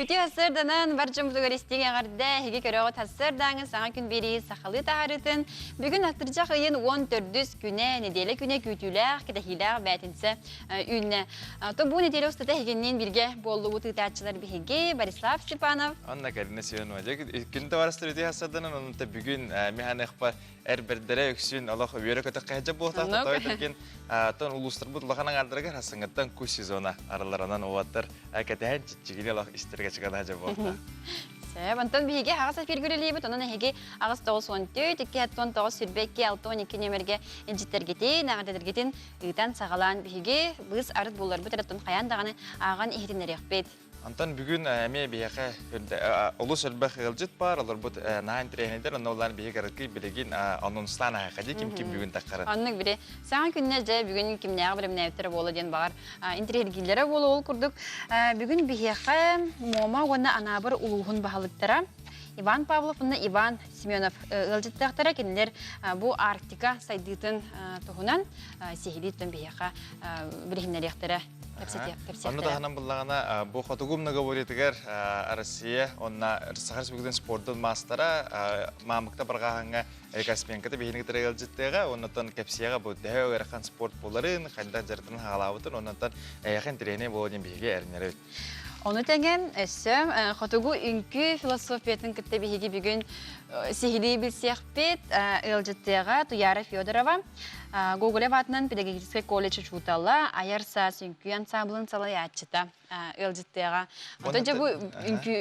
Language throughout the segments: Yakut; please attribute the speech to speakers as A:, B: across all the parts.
A: Үтүө сарсыарданан бар дьоммутугар истиҥ эҕэрдэ, эһиги көрөҕүт сарсыардааҥы саҥа күн биэрии сахалыы таһаарыытын бүгүн атырдьах ыйын 14 күнэ, нэдиэлэ күнэ күүтүүлээх, кэтэһиилээх бээтинсэ үүннэ. То бу нэдиэлэ устата эһигинниин бииргэ буоллубут ыытааччылар биһиги Борислав Степанов.
B: Анна Карина Семенова. Күн товарыстар үтүө сарсыарданан, онон бүгүн механыхпар эр бэрдэрэ үксүн олох үөрэ көтөх кэһэдьэ буолтаах той түргэн тон улуустарбыт улахан аҥаардарыгар хасыҥыттан кус сезона арылларанан уолаттар кэтэһэн чиччигини олох истэргэ чыгана дьэ буолта.
A: Сөп, онтон биһиги аҕыс эфиргэ үлэлиибит, онон эһиги аҕыс 94, 2 9 22 62 нөмергэ илдьиттэргитин, эҕэрдэлэргитин ыытан саҕалаан биһиги быыс арыт булларбыт эрэ хайаан даҕаны ааҕан иһитиннэриэхпит.
B: Онтон бүгүн эмиэ биһиэхэ олус элбэх ыалдьыт баар, олорбут наһаа интэриэһинэйдэр, онно улаан биһиги арыкый билигин анонстаан аһаха дии ким ким бүгүн таххарын.
A: Оннук бири саҥа күннэ дьэ бүгүн кимнээҕи бэлэмнээбиттэрэ буола диэн баҕар интэриэһиргииллэрэ буола ол курдук бүгүн биһиэхэ Муома уонна Анаабыр улууһун баһылыктара Иван Павлов уонна Иван Семенов ыалдьыттаахтара кинилэр бу Арктика сайдыытын туһунан сиһилии биһиэхэ билиһиннэриэхтэрэ.
B: Онно таһынан буллаҕына бу хотугу многоборьетыгар Россия уонна Саха Республикатын спордун маастара Маамыкта барҕааһыҥҥа Каспиенката биһини кытары ыалдьыттыаҕа оннотон кэпсиэҕэ бу төһө ыарахан спорт буоларын, хайдах дьарыктарын хаалаабытын, оннотон эйэхэ интэриэһинэй буолуо диэн биһиги эрэнэбит.
A: Ону тэҥэн өссө хотугу үҥкүү философиятын кытта биһиги бүгүн сиһилии билсиэхпит ыалдьыттыаҕа Туяра Федорова Гоголев аатынан педагогическай колледж учуутала, айар саас үҥкүү ансаамбылын салайааччыта ыалдьыттыаҕа. Оттон дьэ бу үҥкүү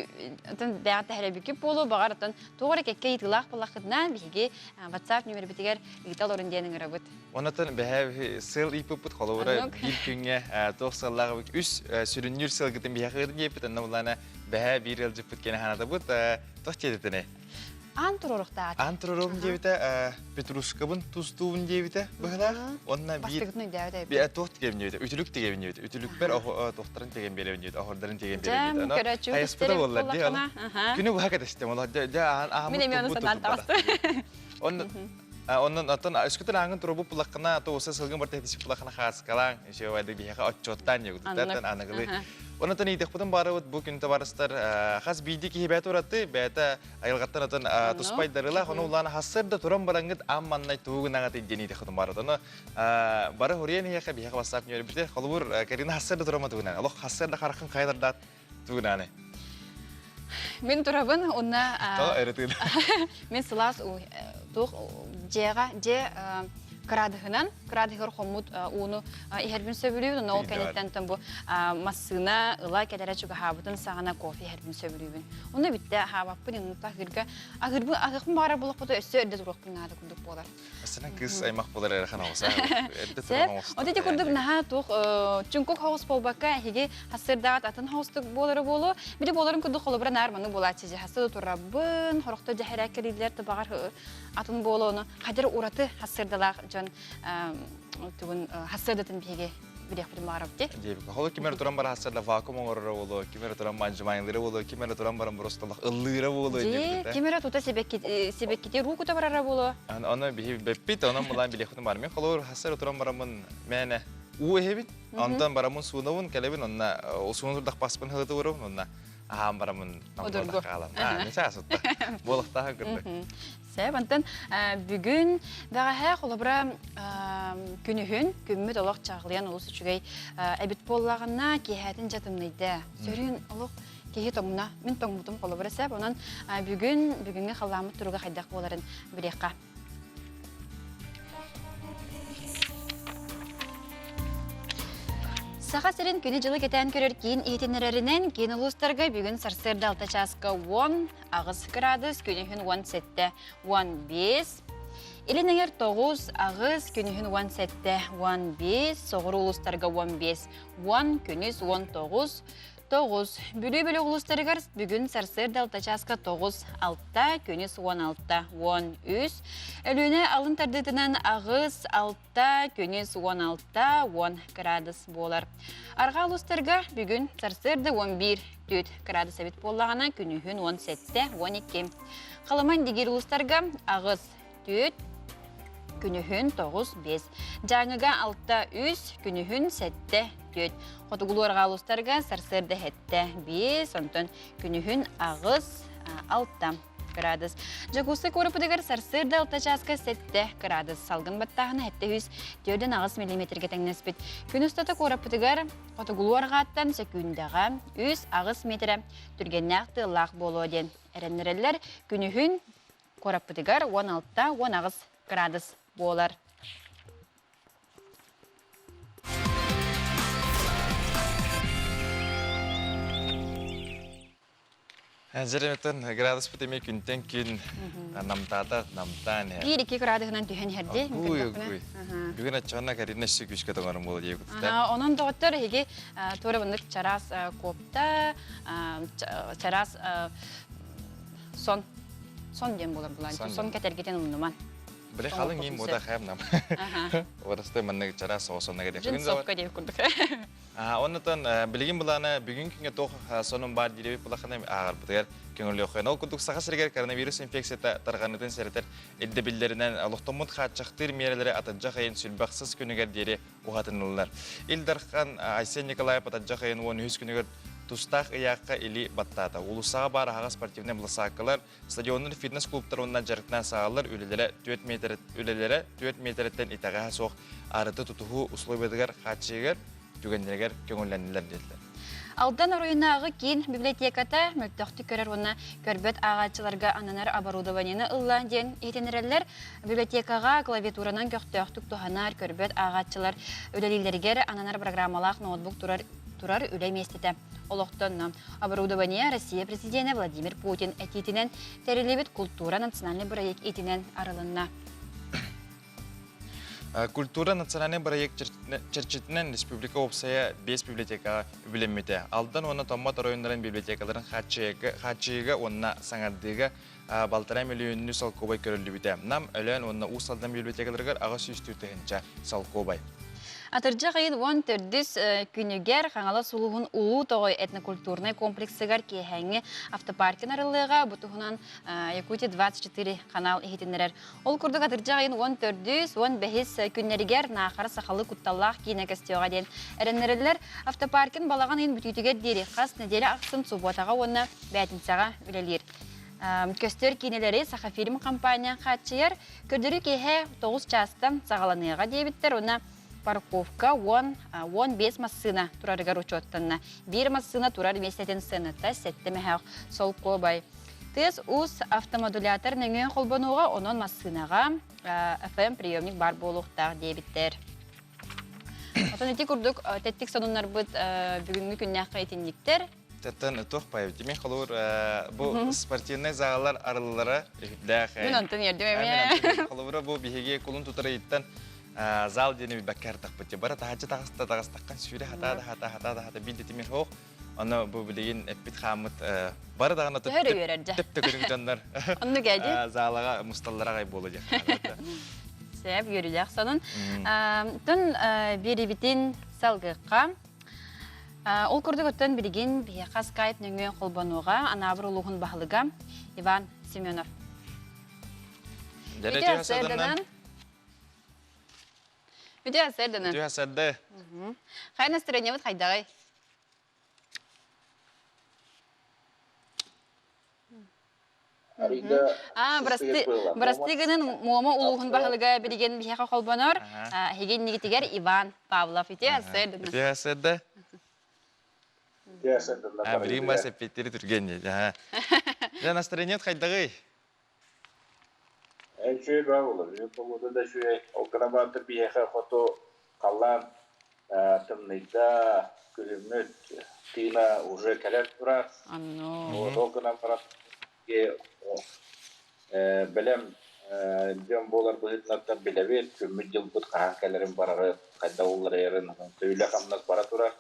A: оттон бэйэҕэ тэһэрэбиккит буолуо, баҕар оттон туох эрэ кэккэ ыйытыылаах буоллаххытына биһиги WhatsApp нүмербитигэр ыыта олорун диэн ыҥырабыт.
B: Онотон бэһэ сыл ыйпыппыт холобура биир күҥҥэ туох сыаллаах үс сүрүннүүр сылгытын биһиэхэ ыытын диэппит онно булаана бэһэ биир ыалдьыппыт кэнэ ханатабыт туох диэтитини
A: Аан туруоруктаат.
B: Аан туруоруом диэбитэ, петрушкабын тустуубун диэбитэ быһылаах. Онно биир
A: Бастыгытын өйдөөбүт эбит.
B: Туох тигэн диэбитэ, үтүлүк тигэн диэбитэ. Үтүлүкпэр туохтарын тигэн биэрэбин диэбитэ, оһордарын тигэн биэрэбин диэбитэ.
A: Көрөөччү
B: Хайаспыта буоллар дии. Күнү быһа кэтэстим. Ол дьэ
A: Мин эмиэ ону санаан таҕыстым.
B: Онно Онон оттон өскөтүн ааҥын турубут булаххына, туоса сылгын барта хитисик булаххына хааскалаан, еще байды биһиэхэ отчуоттаан диэгутуттан аныгылыы. Онон иитехпутун барыбыт бу күн табарыстар хас биирдии киһи бэйэтэ ураты, бэйэтэ айылҕаттан отон туспайдарылаах, ону улаана хассыр да туран бараҥҥыт аан маннай тугу гынаҕыт диэн иитехпутун барыт. Ону бары хуруйан иһиэхэ биһиэхэ бассаап ньүөрбүтэ. Холобур, Карина хассыр да турама тугунан. Олох хассыр да хараххын хайдардаат тугунаны.
A: Мин турабын уонна
B: Тоҕо эрэ
A: Мин сылаас туох дьиэҕэ дьиэ кыраадыһынан кыраадыһыгар хоммут ууну иһэрбин сөбүлүүбүн онно ол кэнниттэн бу массыына ыла кэлэрэ чугаһаабытын саҕана кофе иһэрбин сөбүлүүбүн онно бүттэ аһаабаппын иннута аһыырга аһыырбын аһыахпын баҕарар буоллахпына өссө эрдэ туруохпун наада курдук буолар
B: Астынан кыыс аймах буолар эрэ ханаҕаса. Эрдэ
A: Сөп. Вот ити курдук наһаа туох чуҥкук хоҕус буолбакка эһиги хассырдаат атын хоҕустук буолара буолуо. Били буоларын курдук холобура наар маннык буолааччы дьэ хассы турабын, хорохто дьэһэрээк кэлиилэр табаҕар атын буолуону хадыр ураты хассырдалаах дьон тугун хассырдатын биһиги билиэхпитин баҕарабыт дии.
B: Диэбик. Холу ким эрэ туран баран хассырда вакуум оҥороро буолуо, ким эрэ туран манжымайылыыра буолуо, ким эрэ туран баран просто ыллыыра буолуо
A: диэбит. Ким эрэ тута сибэккити руу кута барара буолуо.
B: Аны биһи бэппит, онон булаан билиэхпитин баар. Мен холобур хассыр туран бараммын мээнэ уу эһэбит, онтон бараммын суунабын, кэлэбин, онна суун турдах баспын хылыты урабын, онна аһаан бараммын
A: Одургу.
B: хаалан. Аа, не чаасытта. Буолахтааха кырдык.
A: Сөп, онтон бүгүн бэҕэһээ холобура күнүһүн күммүт олох чаҕылыйан олус үчүгэй эбит буоллаҕына киэһээтин дьэ тымныйда. Сөрүүн олох киһи тоҥно. Мин тоҥмутум холобура сөп. Онон бүгүн бүгүҥҥү халлааммыт туруга хайдах буоларын билиэххэ. Саха сирин күнү-дьылы кэтээн көрөр киин иһитиннэрэринэн киин улуустарга бүгүн сарсыарда 6 чааска 10, 8 градус, күнүһүн 17, 15, Илин эҥэр 9, 8, күнүһүн 17, 15, соҕуруу улуустарга 15, 10, күнүс 19, 9. Бүлүү бөлөх улуустарыгар бүгүн сарсыарда 6 чааска 9, 6, күнүс 16, 13, Өлүөнэ алын тардыытынан 8, 6, күнүс 16, 10 градус буолар. Арҕаа улуустарга бүгүн сарсыарда 11, 4 градус эбит буоллаҕына, күнүһүн 17, 12. Халыма Индигир улуустарга 8, 4, күнүһүн 9-5. Дьааҥыга 6-3, күнүһүн 7-4. Хотугулуу арҕаа улуустарга сарсыарда 7-5, онтон күнүһүн 8-6 градус. Дьокуускай куораппытыгар сарсыарда 6 чааска 7 градус. Салгын баттааһына 748 миллиметргэ тэҥнэспит. Күн устата куораппытыгар хотугулуу арҕааттан сөкүүндэҕэ 3-8 метрэ түргэннээх тыаллаах буолуо диэн эрэннэрэллэр. Күнүһүн куораппытыгар 16-18 градус буолар.
B: Дьэреметтен градуспут эмиэ күнтэн күн намтаата намтаан иһэр.
A: Биир-икки градуһунан түһэн иһэрди.
B: Огуй, огуй. Бүгүн оччоҕуна Карина өссө күүскэ тоҥорум буола диэбиттэр.
A: Онон доҕоттор эһиги туора bunнык чараас куопта, чараас сон сон диэн буолар булаан. Сон кэтэргитин умнуман.
B: Били халыҥ иин буота хэм нам. Орасты маннык чараас соосонна кэтэ.
A: Джинсовка диэбит курдук.
B: Оннотон билигин былаана бүгүн күҥҥэ туох сонун баар диэбит былахана ааҕарбытыгар көҥүлүөххэ. Ол курдук Саха сиригэр коронавирус инфекцията тарҕаныытын сэрэтэр ирдэбиллэринэн олохтоммут хааччахтыыр миэрэлэри атырдьах ыйын сүлбэхсис күнүгэр диэри уһатыныллар. Ил Дархан Айсен Николаев атырдьах ыйын 13 күнүгэр тустаах ыйаахха илии баттаата. Уулуссаҕа баар аһаҕас спортивнай быласааккалар, стадионнар, фитнес-клубтар уонна дьарыктаан саҕалар үлэлэрэ 4 метр үлэлэрэ 4 метрэттэн итэҕэһэ суох арыты тутуһуу условиятыгар хааччыйыгар түгэннэригэр көҥүллэннилэр диэтилэр.
A: Алдан оройунааҕы киин библиотеката мөлтөхтүк көрөр уонна көрбөт ааҕааччыларга ананар оборудованиены ылла диэн иһитиннэрэллэр. Библиотекаҕа клавиатуранан көхтөөхтүк туһанар көрбөт ааҕааччылар үлэлииллэригэр ананар программалаах ноутбук турар турар үлэ миэстэтэ олохтонно. Оборудование Россия президенэ Владимир Путин этиитинэн тэриллибит култуура национальный бырайыак иитинэн арылынна.
B: Культура национальный бырайыак чэрчитинэн республика уопсайа 5 библиотекаҕа үбүлэммитэ. Алдан уонна Томмот оройуоннарын библиотекаларын хааччыйыыга уонна саҥардыыга балтараа миллионнуу солкуобай көрүллүбүтэ. Нам, Өлөөн уонна Уус Алдан библиотекаларыгар 804 тыһыынча солкуобай.
A: Атырдьах ыйын 14 күнүгэр Хаҥалас улууһун Улуу Тоҕой этнокультурнай комплексыгар киэһээҥҥи автопаркин арыллыаҕа. Бу туһунан Якутия 24 канал иһитиннэрэр. Ол курдук атырдьах ыйын 14-үс, 15 күннэригэр Наахара сахалыы кутталлаах киинэ көстүөҕэ диэн эрэннэрэллэр. Автопаркин балаҕан ыйын бүтүүтүгэр диэри хас нэдиэлэ ахсын субуотаҕа уонна бээтинсэҕэ үлэлиир. Көстөр киинэлэри Сахафильм компания хааччыйар. Көрдөрүү киэһэ 9 чаастан саҕаланыаҕа диэбиттэр уонна парковка 10 15 массыына турарыгар учуоттанна. Биир массыына турар миэстэтин сыаната 7 мөһөөх солкуобай. Тыас-уус автомодулятор нөҥүө холбонуоҕа, онон массыынаҕа FM приемник баар буолуохтаах диэбиттэр. Отон ити курдук тэттик сонуннарбыт бүгүҥҥү күннээххэ итинниктэр.
B: Тэттэн туох байып Тимин холуур бу спортивнай заалар арыллара үһүрдээх.
A: Мин онтон ердим эмиэ.
B: Холобура бу биһиги кулун тутар ыйыттан зал диэни билбэккэ артахпыт. Бара таһааччы таҕыста таҕыстаххан сүүрэ хатаа да хатаа хатаа да хата биир тимир хоох. Ону бу билигин эппит хааммыт бары даҕаны төп-төкүрүк дьоннор
A: Оннук эди.
B: Заалаҕа мусталлара аҕай буолуо диэх.
A: Сөп, үөрүүлээх сонун. Тун биэрибитин салгыахха. Ол курдук оттон билигин биһиэхэ скайп нөҥүө холбонуоҕа Анаабыр улууһун баһылыга Иван Семенов.
B: Үтүө сарданан.
A: Үтүө сарданан.
B: Үтүө сарды.
A: Хайа настроениебыт хайдаҕый? Аа, бырасты, бырасты гынан Муома улууһун баһылыга билигин биһиэхэ холбонор. Эһиги иннигитигэр Иван Павлов. Ити сэрдэ.
B: Ити сэрдэ. А, билигин бас эппиттери түргэн дии. Дьэ, настроениет хайдаҕый?
C: Үчүгэй баа буолар. Погода да үчүгэй. Ол гынан баран биһиэхэ хоту халлаан тымныйда, күһүммүт тыына уже кэлэн турар. Вот ол гынан баран бэлэм дьон буолар быһыытынан билэбит, күммүт-дьылбыт хаһан кэлэрин барары, хайдах уларыйарын, үлэ-хамнас бара турар.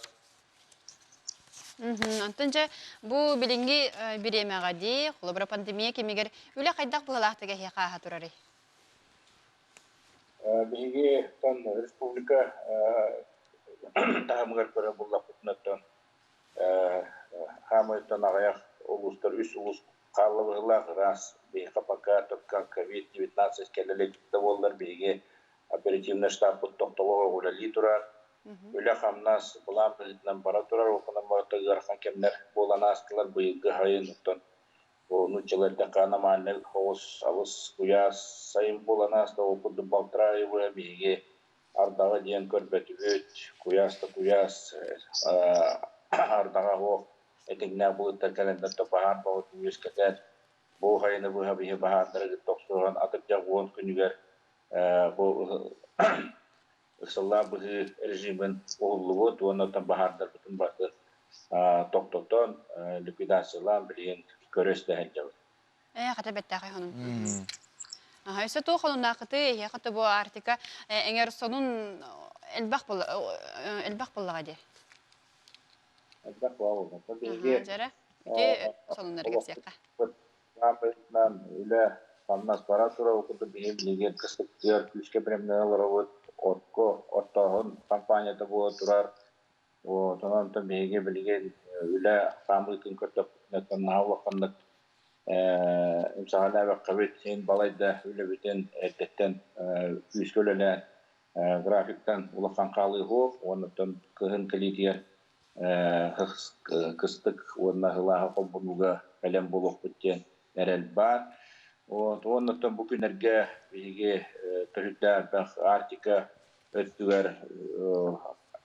A: Онтон дьэ бу билиҥҥи бириэмэҕэ дии, холобура пандемия кэмигэр үлэ хайдах быһыылаахтык эһиэхэ ааһа турарый?
C: Биһиги республика таһымыгар көрөн буллахпытына хаамыйтан аҕыйах улуустар үс улуус хаалла быһыылаах ыраас биһиэхэ пока только ковид-19 кэлэ илик да буоллар биһиги Оперативный штабпыт тохтолоох үлэлии турар. Үлэ-хамнас былаан быһыытынан бара турар. Ол гынан барыта ыарахан кэмнэр буолан аастылар. Быйылгы сайын оттон нууччалар эттэххэ аномальнай оҕус алыс куйаас сайын буолан ааста. Ол курдук балтараа ый быһа биһиги ардаҕы диэн көрбөтүбүт. Куйаас да куйаас ардаҕа суох этиҥнээх былыттар кэлэннэр да баһаар бөҕөтүн үөскэтэн бу сайыны быһа биһи баһаардары кытта охсуһан атырдьах 10 күнүгэр бу ыксаллаах быһыы режимин уһуллубут уонна оттон баһаардарбытын барытын тохтотон, ликвидациялаан билигин көрө-истэ сылдьабыт.
A: Ээ, хата бэттээхэй хонун. Аха, өссө туох хонуннаахыты эһиэхэ то бу Арктика эҥэр сонун элбэх элбэх буоллаҕа дии.
C: Элбэх буолла. Биһиги
A: Дьэрэ, ити сонуннары кэпсиэххэ.
C: Быһыытынан үлэ хамнас бара турар курдук биһи билигин кыстыктыгар күүскэ бэлэмнэнэ олоробут. Отко оттооһун компанията буола турар. Вот, онон биһиги билигин үлэ хаамыытын көрдөхпүтүнэ наһаа улаханнык эмсэҕэлээбэккэбит син балайда үлэбитин эрдэттэн күүскэ үлэлээн графиктан улахан хаалыы суох уонна кыһын кэлиитигэр кыстык уонна сылааһы холбонууга бэлэм буолуохпут диэн эрэл баар. Уонна бу күннэргэ биһиги төрүттээх элбэх Арктика өттүгэр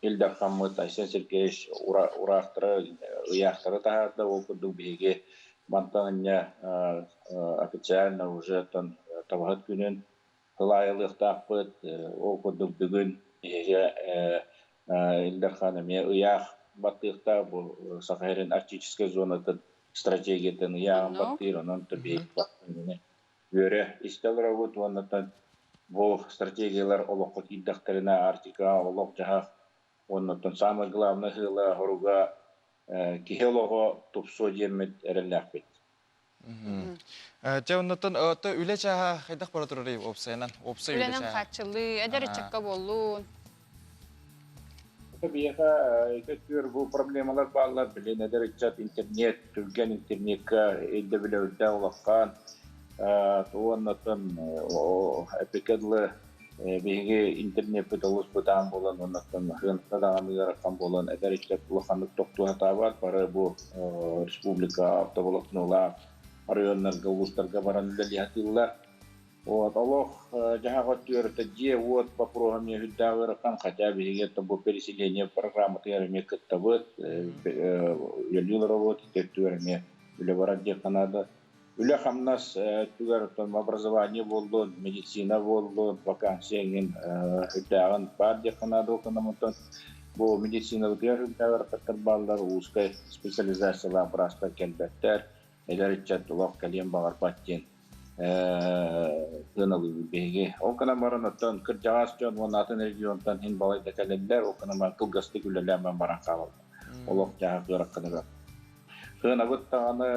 C: Ил Дархаммыт Айсен Сергеевич ураахтары, ыйаахтары таһаарда. Ол курдук биһиги мантан инньэ официально уже табаһыт күнүн тылаайылыахтаахпыт. Ол курдук бүгүн биһиги Ил Дархан эмиэ ыйаах баттыахтаах бу Саха сирин арктическай зонатын стратегиятын ыйааҕын баттыыр, онон үөрэ истэ олоробут уонна бу стратегиялар олоххо киирдэхтэринэ Арктика олох-дьаһах уонна самое главное сыала хоруга киһи олоҕо тупсуо диэммит эрэллээхпит.
B: Дьэ, оннуттан үлэ чааһа хайдах бара турарый уопсайынан? Уопсай үлэ
A: Үлэнэн
B: чааһа.
A: хааччыллыы, эдэр ыччакка буоллун.
C: Биһиэхэ ити бу проблемалар бааллар. Билин эдэр ыччат интернет, түргэн интернекка ирдэбилэ үрдээх улахан. Уоннаттан эпикэ дылы биһиги интернеппит олус бытаан буолан, уоннаттан сыаната даҕаны ыарахан буолан, эдэр ыччат улаханнык тохтуу сатаабат. Бары бу республика автоволокнолаах районнарга, улуустарга баран үлэлии сатыыллар. Вот, олох дьаһах өттүгэр дьиэ-уот боппуруоһа эмиэ үрдээх ыарахан, хотя биһиги это бу переселение программатыгар эмиэ кыттабыт, үлэлии олоробут, ити өттүгэр эмиэ үлэ барар диэххэ наада. Үлэ-хамнас өттүгэр оттон образование буоллун, медицина буоллун, вакансия эҥин үрдээҕин баар диэххэ наада ол бу медицинабытыгар үрдээх ыарахаттар бааллар, узкай специализациялаах быраастар кэлбэттэр, эдэр ыччат олох кэлиэн баҕарбат диэн сыаналыыбыт биһиги. Ол гынан баран оттон кырдьаҕас дьон уонна атын регионтан иһин балайда кэлэллэр, ол гынан баран кылгастык үлэлээн баран хаалаллар. Олох дьаһах ыараханыгар. Сыанабыт даҕаны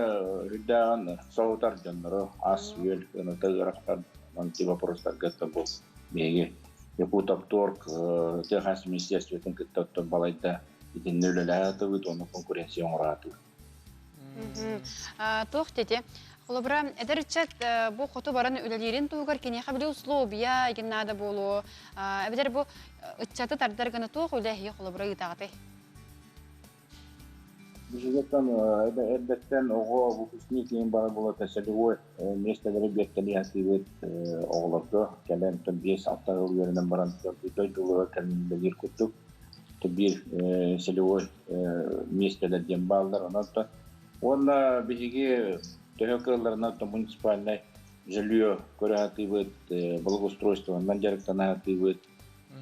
C: үрдээҕин соһутар дьоннору ас-үөл ыната ыарахан антивопростарга бу биһиги Якутопторг тыа хаһаайыстыбатын министерствотын кытта оттон балайда итиннэ үлэлэһэ уонна конкуренция оҥороотубут.
A: Туох дети? Холобура, эдэр ыччат бу хоту баран үлэлиирин туһугар киниэхэ били условия игин наада буолуо. Эбэтэр бу ыччаты тардар гына туох үлэ эһиги холобура ыытаҕытый?
C: Биһигиттэн эрдэттэн оҕо выпускник иһин бара буолата целевой миэстэлэри биэртэлии сатыыбыт оҕолорго кэлэн 5-6 сыл үөрэнэн баран дойдуларыгар кэлэн үлэлиир курдук биир целевой миэстэлэр диэн бааллар. Онон уонна биһиги төһө кыалларынан муниципальнай жилье көрө сатыыбыт, благоустройствонан дьарыктана сатыыбыт.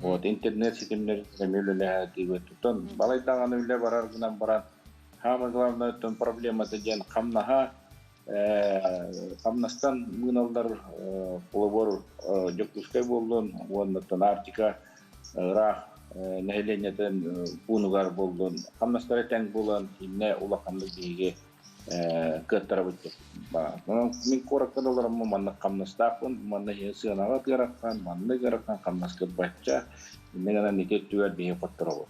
C: Вот интернет ситимнэр эмиэ үлэлэһэ Оттон балай даҕаны үлэ барар гынан баран, самое главное, оттон проблемата диэн хамнаһа хамнастан мыыналлар холобур Дьокуускай буоллун уонна оттон Арктика ыраах нэһилиэнньэтин пуунугар буоллун хамнастара тэҥ буолан иннэ улаханнык биһиги кыаттарабыт деп. Мин куоракка да олороммун маннык хамнастаахпын, манна сыанаҕа ыарахан, маннык ыарахан хамнаскыт бачча, иннэ гынан ити өттүгэр биһи хотторобут.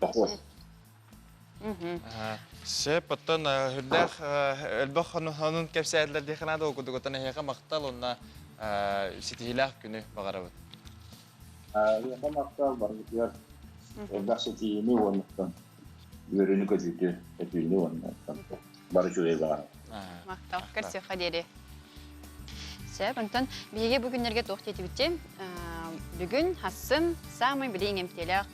C: Дохуот.
B: Сөп, оттон үрдээх элбэх хонун кэпсээтилэр диэхэ наада, ол курдук оттон эһиэхэ махтал, онно Ситиһиилээх күнү баҕарабыт.
C: Эйиэхэ махтал барытыгар элбэх ситиһиини уонна үөрүүнү-көтүүтү, өтүүнү уонна бары үчүгэй баҕарабын.
A: Махтал. Көрсүөххэ диэри. Сөп, онтон биһиги бу күннэргэ туох диэтибитчи? Бүгүн хассын саамай били иҥэмтиэлээх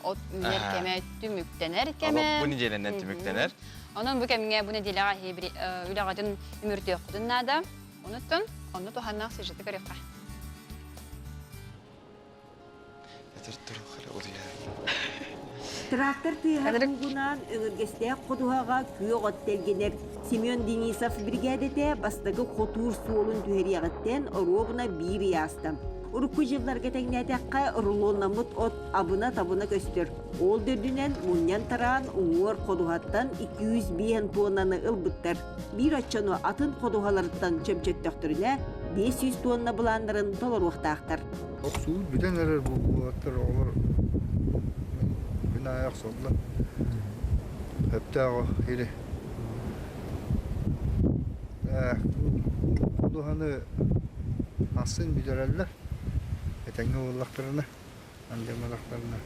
A: от үүнэр кэмэ түмүктэнэр кэмэ.
B: Бу нэдиэлэнэн түмүктэнэр.
A: Онон бу кэмҥэ бу нэдиэлэҕэ үлэҕитин үмүрүтүөххүтүн наада. Онуттан онно туһаннаах сюжеты көрүөххэ.
D: Трактор тыаһа куугунаан өҥүргэстээх ходуһаҕа күөх от тэлгэнэр. Семен Денисов биригээдэтэ бастакы хотуур суолун түһэриэҕиттэн оруобуна биир ый ааста. Урукку дьылларга тэҥнээтэххэ, рулоннаммыт от абына-табына көстөр. Ол да үрдүнэн мунньан-тараан уҥуор ходуһаттан 205 туоннаны ылбыттар. Биир оччону атын ходуһаларыттан чөмчөттөхтөрүнэ, 500 туонна былааннарын толоруохтаахтар.
E: Охсуу бүтэн эрэр буолуохтар оҕолор күн аайы охсоллор. Сөптөөх или ходуһаны асын бүтэрэллэр. Этэҥҥэ буоллахтарына, андьамматахтарына.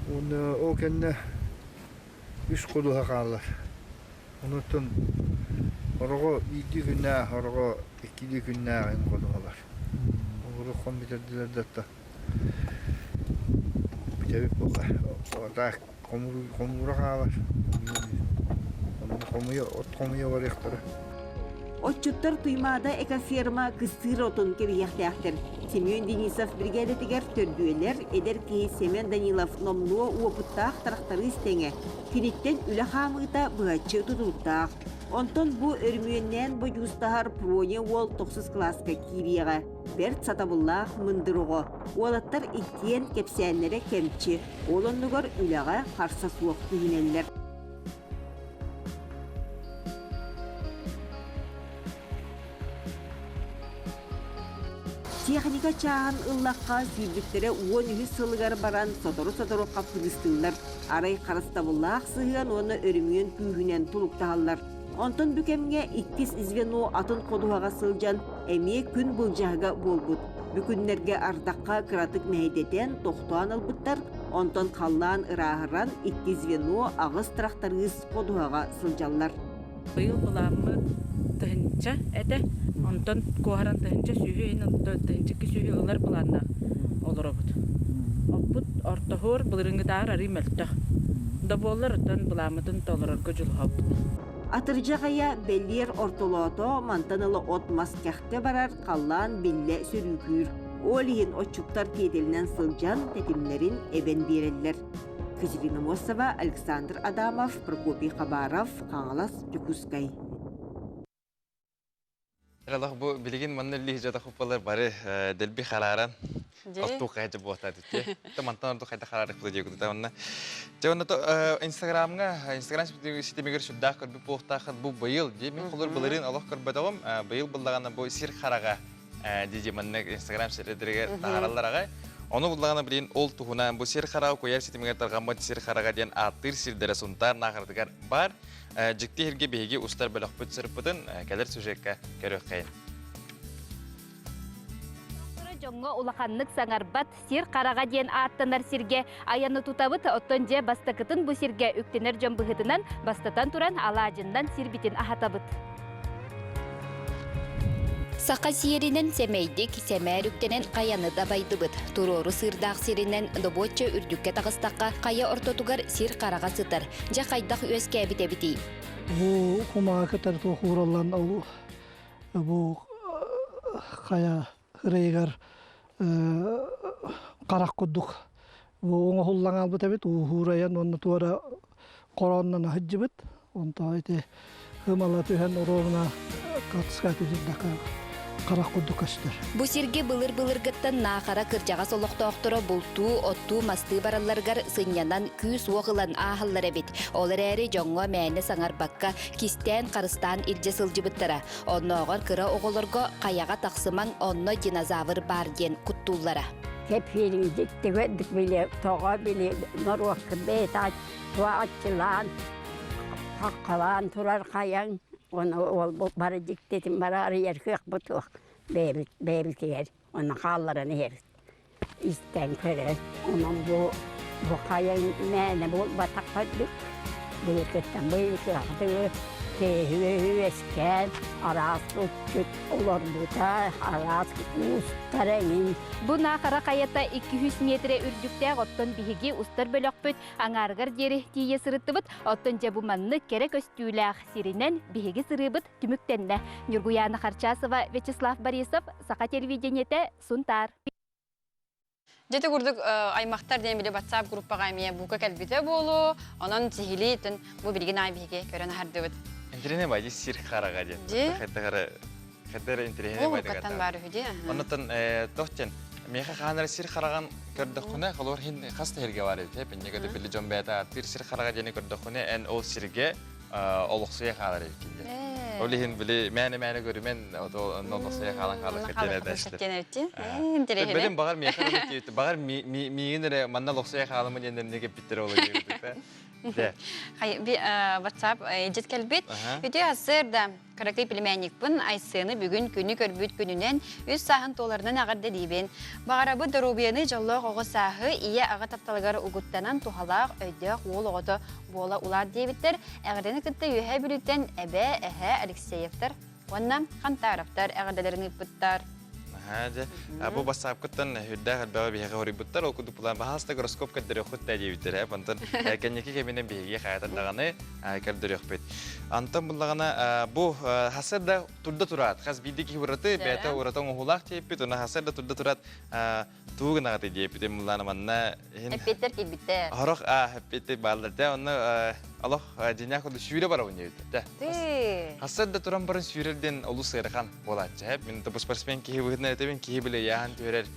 E: Уонна ол кэннэ үс ходуһа хаалар. Онуттан хороҕо биирдии күннээх, хороҕо иккилии күннээх ин ходуһалар. Олору хон бүтэрдилэр да отто бүтэбит буолла. Так хомуура хаалар. Онно хомуйа, от хомуйа барыахтара.
D: Отчуттар Туймаада экоферма кыстыыр отун кэбиһиэхтээхтэр. Семен Денисов биригээдэтигэр төрдүөлэр, эдэр киһи Семен Данилов номнуо уопуттаах тырахтарыыс тэҥэ. Киниттэн үлэ хаамыыта быһаччы тутулуктаах. Онтон бу өрөмүөннээн бодьуустаһар Проня уол тохсус кылааска киириэҕэ. Бэрт сатабыллаах мындыр оҕо. Уолаттар иккиэн кэпсээннэрэ кэмчи, ол оннугар үлэҕэ харса суох түһүнэллэр. Техника чааһын ыллахха сүүрбүттэрэ 13 сылыгар баран сотору-сотору хаппыгыстыыллар. Арай харыстабыллаах сыһыан уонна өрөмүөн күүһүнэн тулуктаһаллар. Онтон бу кэмҥэ иккис звено атын ходуһаҕа сылдьан эмиэ күн былдьаһыга буолбут. Бу күннэргэ ардахха кыратык мэһэйдэтэн тохтоон ылбыттар, онтон халлаан ырааһыран икки звено аҕыс тырахтарыыс ходуһаҕа сылдьаллар.
F: Быйыл былааммыт тыһыынча этэ. Онтон куоһаран тыһыынча сүүһү иһин тыһыынча сүүһү ылар былааннаах олоробут. Оппут ортоһуор былырыыҥҥытааҕар арыый мөлтөх. Да буоллар оттон былааммытын толорорго дьулуһабыт.
D: Атырдьах ыйа бэлиэр ортолоото, мантан ыла от-мас кэхтэ барар, халлаан биллэ сөрүүкүүр. Ол иһин отчуттар тиэтэлинэн сылдьан тэтимнэрин эбэн биэрэллэр. Екатерина Мосова, Александр Адамов, Прокопий Хабаров, Хаҥалас, Дьокуускай.
B: Алах бу билигин манна үллии дьатахуппалар бары дэлби харааран оттуу хайдьа буотаат ити. Та мантан ордук хайда хараарык бу диэкут та онна. Те онна Инстаграмҥа Инстаграм ситимигэр сүрдээх көрбүт буолуохтааххыт бу быйыл дии мин холур былырыын олох көрбөтөҕүм быйыл буллаҕына бу сир хараҕа дии маннык Инстаграм сирдэригэр таһаараллар аҕай. Ону буллаҕына билин ол туһунан бу сир хараҕа куйаар ситимигэр тарҕаммыт сир хараҕа диэн ааттыыр сирдэрэ Сунтаар Наахаратыгар баар. Дьикти иһиргэ биһиги устар бөлөхпүт сырыппытын кэлэр сюжекка көрүөххэйин.
G: Дьоҥҥо улаханнык саҥарбат сир хараҕа диэн ааттанар сиргэ айаны тутабыт. Оттон дьэ бастакытын бу сиргэ үктэнэр дьон быһыытынан бастатан туран алаадьыннан сирбитин аһатабыт.
H: Саха сиэринэн сэмэйдик, сэмээр үктэнэн хайаны дабайдыбыт. Туруору сыырдаах сиринэн добуочча үрдүккэ таҕыстахха, хайа ортотугар сир хараҕа сытар. Дьэ хайдах үөскээбит эбитий?
I: Бу кумаҕа кытары туох уураллан ол бу хайа ырайыгар харах курдук бу оҥоһуллан хаалбыт эбит ууһуурайан уонна туора хорооннон сылдьыбыт онтон ити ымала түһэн оруобуна катскаты сирдэххэ харах курдук көстөр.
H: Бу сиргэ былыр-былыргыттан Наахара кырдьаҕас олохтоохторо бултуу, оттуу, мастыы баралларыгар сынньанан күүс-уох ылан ааһаллар эбит. Ол эрээри дьоҥҥо мээнэ саҥарбакка, кистээн, харыстаан илдьэ сылдьыбыттара. Оннооҕор кыра оҕолорго хайаҕа тахсымаҥ, онно динозавр баар диэн куттууллара.
J: Кэпсиирин дьиктигэрдик били тоҕо били норуокка бэйэтэ туааччылаан хаххалаан турар хайаҥ. Оны ол бары дьиктитин бары арыйар кыахпыт суох бэйэбит бэйэбитигэр онно хаалларан иһэбит. Истэн көрөн онон бу бу хайа мээнэ буолбатахха үрдүк былыргыттан быйылгы үөскээн араас булчут олорбута араас уустар эҥин
G: Бу Наахара хайата 200 миэтэрэ үрдүктээх, оттон биһиги устар бөлөхпүт аҥаарыгар диэри тиийэ сырыттыбыт. Оттон дьэ бу маннык кэрэ көстүүлээх сиринэн биһиги сырыыбыт түмүктэннэ. Ньургуйаана Харчасова, Вячеслав Борисов, Саха телевидениетэ, Сунтаар.
A: Дьэ курдук аймахтар диэн били WhatsApp группаҕа эмиэ бука кэлбитэ буолуо. Онон сиһилии итин бу билигин аай биһиги көрөн аһардыбыт.
B: Интириэһинэй баайы сир хараҕа диэн.
A: Дьи.
B: Хайдах эрэ интириэһинэй
A: Ол
B: баайдык
A: укаттан баар үһү дии.
B: Оннуттан туох диэн миэхэ хаһан эрэ сир хараҕын көрдөххүнэ, холобур иһин хас да сиргэ баар эбит. Пинньэгэ да били дьон бэйэтэ ааттыыр сир хараҕа диэни көрдөххүнэ, эн ол сиргэ олохсуйа хаалар эбиккин диэн. Ол иһин били мээнэ-мээнэ көрүмэн онно олохсуйа хаалан хаалыахха диэн этээччилэр.
A: Интэриэһинэй.
B: Бэлим баҕар миэхэ баҕар миигин эрэ манна олохсуйа хаалыма диэн эмне кэппиттэрэ ол диэбит.
A: WhatsApp эдьит кэлбит. Үтүө сарсыарда Кыракый племянникпын Айсыаны бүгүн күнү көрбүт күнүнэн үс сааһын туоларынан эҕэрдэлиибин. Баҕарабыт доруобуйаны дьоллоох оҕо сааһы ийэ-аҕа тапталыгар угуттанан туһалаах, өйдөөх уол оҕото буола улаат диэбиттэр. Эҕэрдэни кытта Үөһээ Бүлүүттэн эбээ, эһээ Алексеевтар уонна Хантаровтар эҕэрдэлэрин ыыппыттар.
B: Аһаа, дьэ. Бу бассаапкыттан үрдээх элбэҕи биһиэхэ хоруйбуттар. Ол курдук булан баһаалыста гороскоп көрдөрүөххүт да диэбиттэр. Онтон кэнники кэминэн биһиги хайатар даҕаны көрдөрүөхпүт. Антон буллаҕына бу хасыр да турда тураат, хас биирдии киһи ураты, бэйэтэ ураты оҥоһуулаах диэппит, уонна хасыр да турда тураат тугу гынаҕытый диэппит. Муллаана манна иһин
A: Эппиэттэр киирбиттэр.
B: Хорох эппиэттэр бааллар. Дьэ, онно олох дьиҥнээх курдук сүүрэ барабын диэбиттэр.
A: Ты.
B: Хасыр да туран баран сүүрэр диэн олус ыарахан. буолааччы. Хэп мин бу спортсмен киһи быһыытынан этэбин, киһи били ыйааһын түһэрэр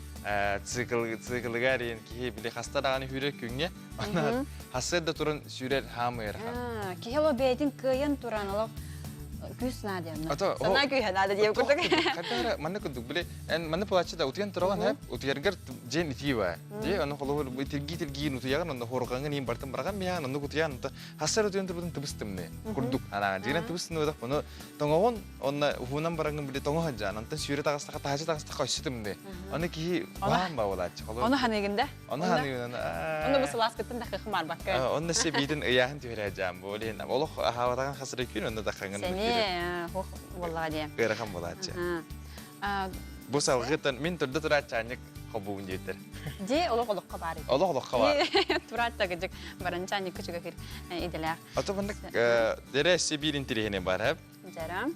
B: цикл циклыгар иин киһи били хаста даҕаны сүүрэр күҥҥэ, онно хасыар да туран сүүрэр хаам ыарахан.
A: Киһи олох бэйэтин кыайан туран олох күүс наада диэн. Санаа күүһэ наада диэн курдук.
B: Хайдах манна курдук били эн манна пулааччы да утуйан тураҕын хэп утуйаргар дьиэн итии баа. Дьиэ ону холобур тиргии-тиргиин утуйаҕын онно хуорҕаҥҥын иин бартын бараҕан биһаан оннук утуйаан онто хасар утуйан турбутун тыбыс тымныы курдук анаан дьиэнэн тыбыс тымныы ону тоҥоҕун Онно уһуунан бараҥҥын били тоҥо сылдьаан, онтон сүүрэ таҕыстахха, таһыччы таҕыстахха өссө тымныы. Аны киһи баан баалааччы.
A: Ону ханыыгын да?
B: Ону ханыыгын.
A: Ону бу сылааскыттан да кыхым арбакка.
B: Онно се биитин ыйааһын түһэрэ дьаам бу. Олин олох аһаабатаҕын хасыры күн онно даххаҥын.
A: Сени хух буоллаҕа диye.
B: Ыарахан буолааччы. Бу салгыттан мин турда турааччаанньык хобуун диэтэр.
A: Ди олох олоххо баар.
B: Олох олоххо баар.
A: Тураатта кыдьык баранчаанньык күчүгө иделээх.
B: Ото маннык дэрэ биир интириэһинэй бар,
A: Дьара.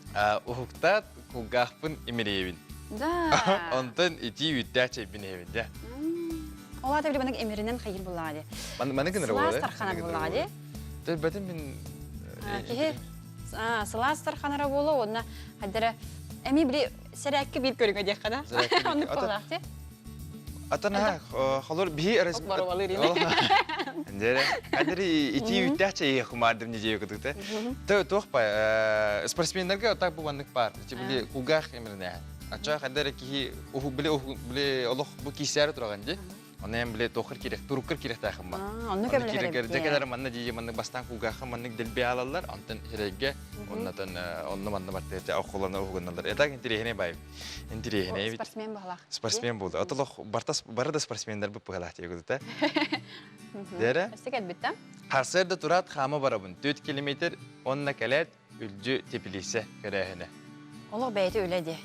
B: Уһуктаат кулгаахпын имириэбин.
A: Да.
B: Онтон итии үүттээх чэйбин иһэбин дьэ.
A: Ол аата били маннык имиринэн хайыр буллаҕа дии.
B: Маны гынар
A: Сылаас тарханар буллаҕа дии.
B: Төлбөтүм мин
A: Киһи сылаас тарханара буолуо уонна хайдара эми били сэрээкки биир көрүҥэ диэххэ да. Оннук буоллаах дии.
B: Атын холор биһи Дьэрэ, хадри итии үттээх чэйи хумаардым не дьиэ кытыкта. Тэ туох па спортсменнарга так бу маннык бар. Ити били кулгаах эмирнэ. Ача хадри киһи уху били уху били олох бу кисээр тураган ди. Онно эм били туохыр кирек туруккар кирэхтээхин ба.
A: Онну көмөлөһөр.
B: Дьэкэлэр манна дии маннык бастаан кулгаахха маннык дэлби аалаллар, онтон хирэйгэ оннотон онно манна бартыа оххолоно уһугунналар. Это интириэһинэй бай. Интириэһинэй эбит.
A: Спортсмен баһылаах.
B: Спортсмен буолду. Отолох бартас бары да спортсмендер бу пыһалаах диэбит Дэрэ.
A: Өссө кэлбит да?
B: Харсыарда тураат хаама барабын. 4 километр онна кэлээт үлдьү теплице көрөөһүнэ.
A: Олох бэйэтэ үлэ дии.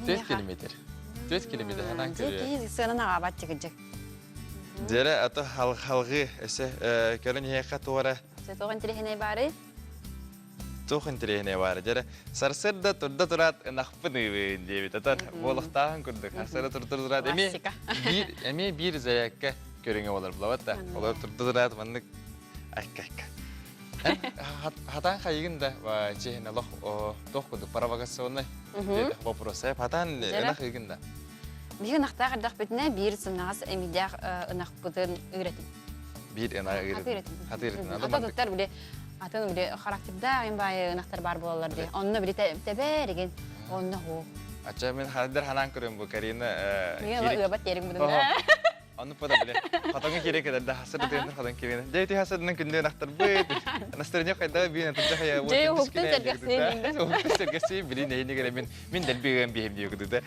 B: 4 километр. 4 километр ханан көрүө.
A: Киһи сыанан аҕаабат чыгыдьык.
B: Дэрэ ато халҕы өссө көрөн иһиэххэ туора.
A: Өссө туох интириэһинэй баарый?
B: Туох интэриэһинэй баара дьэрэ сарсыарда турда тураат ынахпын ыыбын диэбит атар буолуохтааҕын курдук сарсыарда турда тураат эмиэ биир эмиэ биир зарядка көрүҥэ буолар булабат да олор турда тураат маннык айка айка хатаан хайыгын да чиһин олох туох курдук провокационный вопрос хатаан ынах ыыгын да
A: Биһиги ынахтаах эрдэхпитинэ биир сымнаҕас эмийдээх ынахпытын ыыратым.
B: Биир ынах ыыратым. Хатыырытын.
A: Ата туттар били атын били характердаах им баайы ынахтар баар буолаллар дии. Онно били тэбээригин онно хуу.
B: Ача мен хаддар ханаан көрөм бу Карина
A: Мига ыабат терим будун.
B: Ону пода биле. Хотоҥҥо киирэ кэлэр да хасыр дыгыннар хотон киирэн. Дьэ ити хасырынан күндүн ахтарбыт. Настроение хайда биин тылдьа хайа
A: Дьэ уһуктун сэргэхсийин.
B: Уһуктун сэргэхсийин билин эйини кэлэ мин мин дэлби ыам биһим диye кудуда.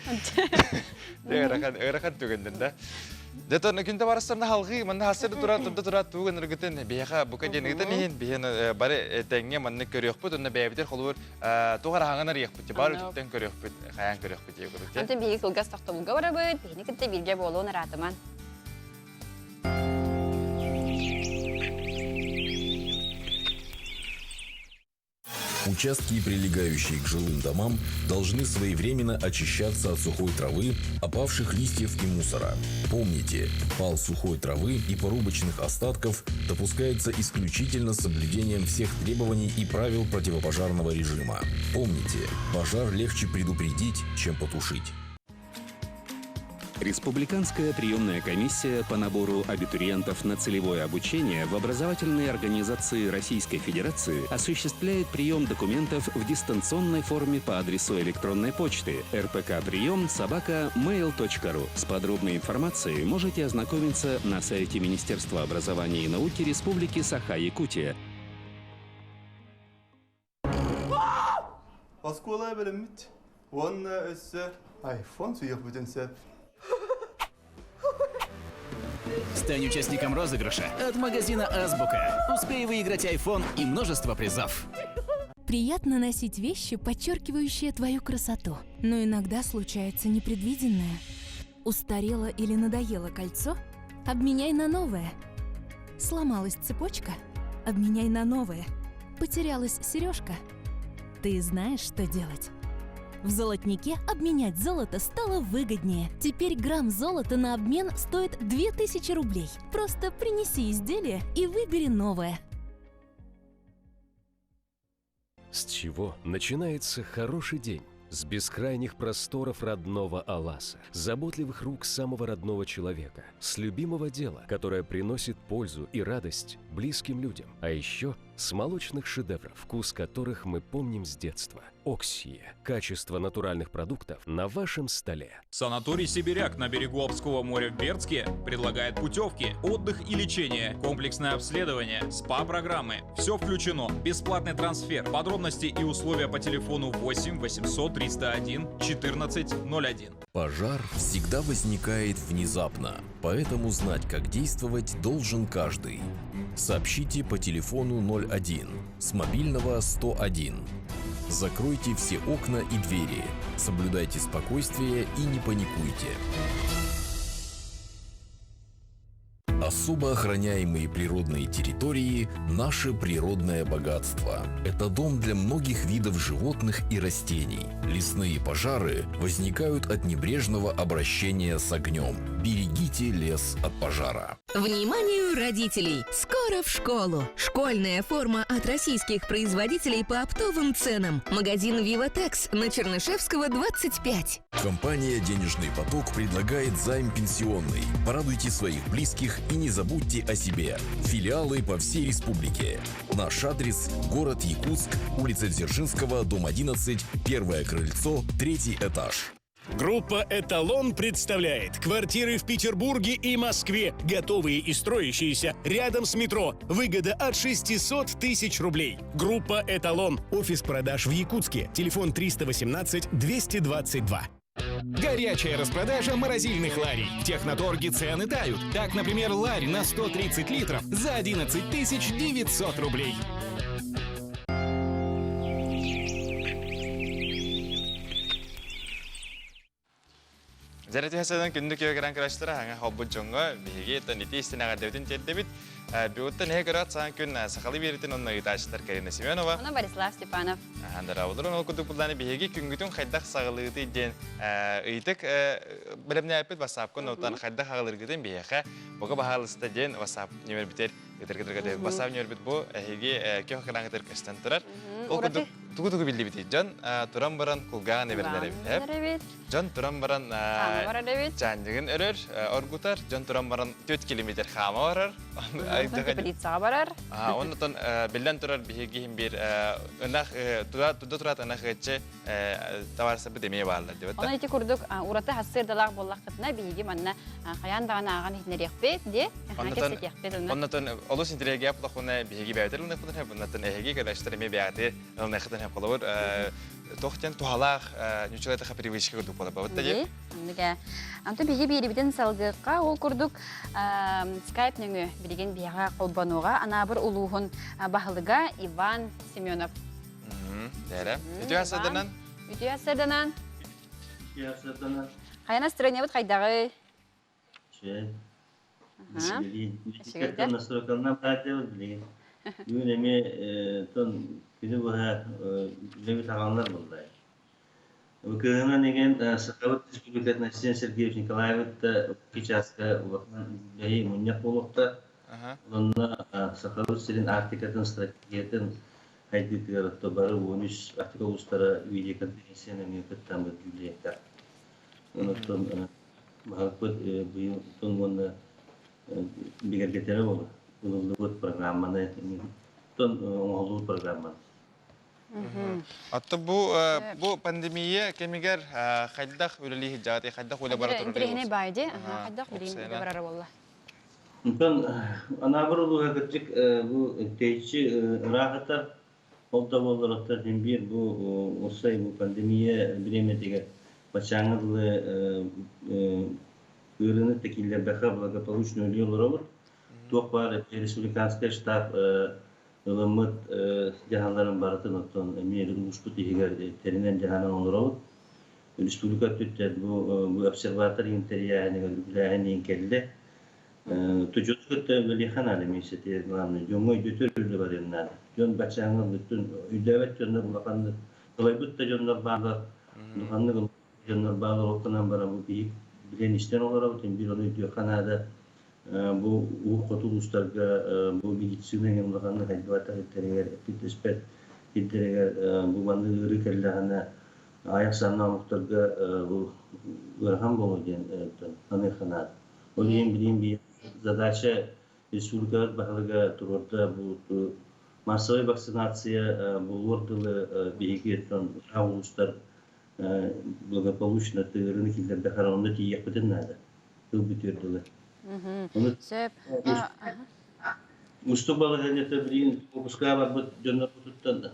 B: Дьэ ыарахан ыарахан түгэннэр да. Дьэ тон күндэ барыстарна халгыы манна хасыр тура турда тура тууган ыргытын биһиэхэ бука диэн ыытан иһин биһиэн бары тэҥҥэ маннык көрүөхпүт онно бэйэбитин холобур туох араһаҥан арыйыахпыт баар үтүктэн көрүөхпүт хайаан көрүөхпүт диye курдук.
A: Онтон биһиги кылгас тохтобулга барабыт, биһини кытта бииргэ буолуон араатыман.
K: Участки, прилегающие к жилым домам, должны своевременно очищаться от сухой травы, опавших листьев и мусора. Помните, пал сухой травы и порубочных остатков допускается исключительно с соблюдением всех требований и правил противопожарного режима. Помните, пожар легче предупредить, чем потушить.
L: Республиканская приемная комиссия по набору абитуриентов на целевое обучение в образовательные организации Российской Федерации осуществляет прием документов в дистанционной форме по адресу электронной почты rpkpriем собака mail.ru. С подробной информацией можете ознакомиться на сайте Министерства образования и науки Республики Саха-Якутия.
M: Оскуола бэлэммит уонна өссө айфон сүүйүөхпүтүн сөп.
N: Стань участником розыгрыша от магазина «Азбука». Успей выиграть iPhone и множество призов.
O: Приятно носить вещи, подчеркивающие твою красоту. Но иногда случается непредвиденное. Устарело или надоело кольцо? Обменяй на новое. Сломалась цепочка? Обменяй на новое. Потерялась сережка? Ты знаешь, что делать. В золотнике обменять золото стало выгоднее. Теперь грамм золота на обмен стоит 2000 рублей. Просто принеси изделие и выбери новое.
P: С чего начинается хороший день? С бескрайних просторов родного Аласа, заботливых рук самого родного человека, с любимого дела, которое приносит пользу и радость близким людям, а еще с молочных шедевров, вкус которых мы помним с детства. Оксия. Качество натуральных продуктов на вашем столе.
Q: Санаторий «Сибиряк» на берегу Обского моря в Бердске предлагает путевки, отдых и лечение, комплексное обследование, СПА-программы. Все включено. Бесплатный трансфер. Подробности и условия по телефону 8 800 301 1401.
K: Пожар всегда возникает внезапно, поэтому знать, как действовать, должен каждый. Сообщите по телефону 01 с мобильного 101. Закройте все окна и двери. Соблюдайте спокойствие и не паникуйте. Особо охраняемые природные территории – наше природное богатство. Это дом для многих видов животных и растений. Лесные пожары возникают от небрежного обращения с огнем. Берегите лес от пожара.
R: Вниманию родителей! Скоро в школу! Школьная форма от российских производителей по оптовым ценам. Магазин «Виватекс» на Чернышевского, 25.
K: Компания «Денежный поток» предлагает займ пенсионный. Порадуйте своих близких и не забудьте о себе. Филиалы по всей республике. Наш адрес – город Якутск, улица Дзержинского, дом 11, первое крыльцо, третий этаж.
S: Группа «Эталон» представляет квартиры в Петербурге и Москве, готовые и строящиеся рядом с метро. Выгода от 600 тысяч рублей. Группа «Эталон». Офис продаж в Якутске. Телефон 318 222.
T: Горячая распродажа морозильных ларей. В Техноторге цены тают. Так, например, ларь на 130 литров за 11 900 рублей.
B: Дьэрэ түһэсэнэн күндү күөгэрэн көрөчтөрө хаҥа холбут дьоҥҥо биһиги оттон ити истин эҕэрдэбитин тиэрдэбит. Бүгүттэн эһэ көрөөт саҥа күн сахалыы биэритин онно ыытааччылар Карина Семенова.
A: Онно Борислав Степанов.
B: Дорооболорун ол курдук буллааны биһиги күнгүтүн хайдах саҕалыытый диэн ыйытык бэлэмнээппит WhatsApp-ка оттон хайдах аҕалыргытын биһиэхэ бука баһаалыста диэн WhatsApp нөмербитер ытыргытырга WhatsApp нөмербит бу эһиги көх экраҥҥытыгар көстөн турар. Ол курдук тугу-тугу биллибитий дьон туран баран кулгааҕын эбэрдэр эбит. Дьон туран баран чаанньыгын өрөр, оргутар, дьон туран баран 4 километр хаама барар.
A: Теплицаҕа барар.
B: Оннотон биллэн турар биһиги иһин биир ынах туда турат ынах ыччы. Табаарыстарбыт эмиэ бааллар диэбит.
A: Онон ити курдук ураты хассыырдалаах буоллаххытына биһиги манна хайаан даҕаны ааҕан иһитиннэриэхпит дии кэпсэтиэхпит онно.
B: Оннотон олус интириэһиргээх булаххына биһиги бэйэтэр ылыныахпытын сөп, оннотон эһиги кэлээччилэр эмиэ бэйэҕитигэр ылыныаххытын сөп холобур туох диэн туһалаах ньуччалатыха привычка курдук буолар бабыт да
A: Оннук ээ. Онтон биһиги биэрибитин салгыахха ол курдук скайп нөҥүө билигин биһиэхэ холбонуоҕа Анаабыр улууһун баһылыга Иван Семенов.
B: Дээрэ. Үтүө сарданан.
A: Үтүө сарданан.
U: Үтүө сарданан.
A: Хайа настроениябыт хайдаҕый?
U: Үчүгэй. Билигин настройкалынан баардыбыт билигин. Бүгүн эмиэ тон күнү быһа үлэбит аҕаллар буолла. Кыһынан игин Сахабыт Республикатын Айсен Сергеевич Николаевич да икки чааска улахан үлэһи мунньах буолуохта. Онно Сахабыт сирин Арктикатын стратегиятын хайдыытыгар отто бары 13 Арктика улуустара видеоконференция нөҥүө кыттаммыт дьүүллэһиэхтэр. Онон баһылыкпыт быйыл уонна бигэргэтэрэ буолар. Ылыллыбыт программаны, оҥоһуллубут программаны.
B: Отто бу бу пандемия кэмигэр хайдах үлэлии сылдьаҕытый, хайдах үлэ бара турар?
A: Интэриэһинэй баай дии. Хайдах билигин үлэ барара буолла?
U: Онтон Анаабыр улууһа кырдьык бу тэйиччи ыраах ол да буоллар оттон син биир бу уопсай бу пандемия бириэмэтигэр баччааҥҥа дылы ыарыыны да киллэрбэххэ благополучно үлэлии олоробут. Туох баар республиканскай штаб ылыммыт дьаһалларын барытын оттон эмиэ улууспут иһигэр тэринэн дьаһанан олоробут. Республика өттүттэн бу бу обсерватор иһин тэрийээһинигэр үбүлээһин иһин кэллэ. Тужоту кытта үлэлиэххэ наада миэстэтигэр главное дьоҥҥо өйдөтөр үлэ барыан наада. Дьон баччааҥҥа бүттүн өйдөөбөт дьоннор улаханнык кылайбыт да дьоннор бааллар, улаханнык дьоннор бааллар ол гынан баран бу биһик билэн истэн олоробут, биир ону өйдүөххэ наада. Бу уһук хоту улуустарга бу медицина эҥин улаханнык хайдыбатах ирдэригэр эппит-түспэт ирдэригэр бу маннык ыарыы кэллэҕинэ аҕыйах санна омуктарга бу ыарахан буолуо диэн саныахха наада. Ол иһин билигин биир задача республикабыт баһылыга туруорда бу массовай вакцинация буолуор дылы биһиги улуустар благополучно тыырыны киллэрдэхэр онно тиийиэхпитин наада. Тыл бүтүөр дылы.
A: Сөп.
U: Устук балаһыанньата билигин выпускаҕа барбыт дьоннорбутуттан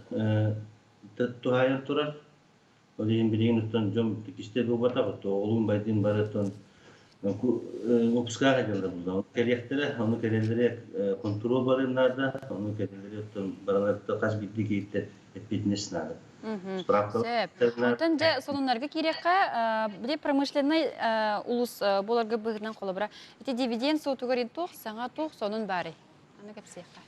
U: туһаайан турар. Ол иһин билигин оттон дьон кистэл буолбатах, оҕолуун байдыын бары оттон выпускаҕа дьоннор булла. Кэлиэхтэрэ, ону кэлэллэрэ контрол барыан наада, ону кэлэллэрэ оттон бараларыттан хас биирдии киһиттэн эппиэтинэс наада.
A: Сөп. Онтон дьэ сонуннарга киириэххэ, били промышленнай улус буоларга быһыытынан холобура, ити дивиденд суотугар туох саҥа туох сонун баарый? Аны кэпсиэххэ.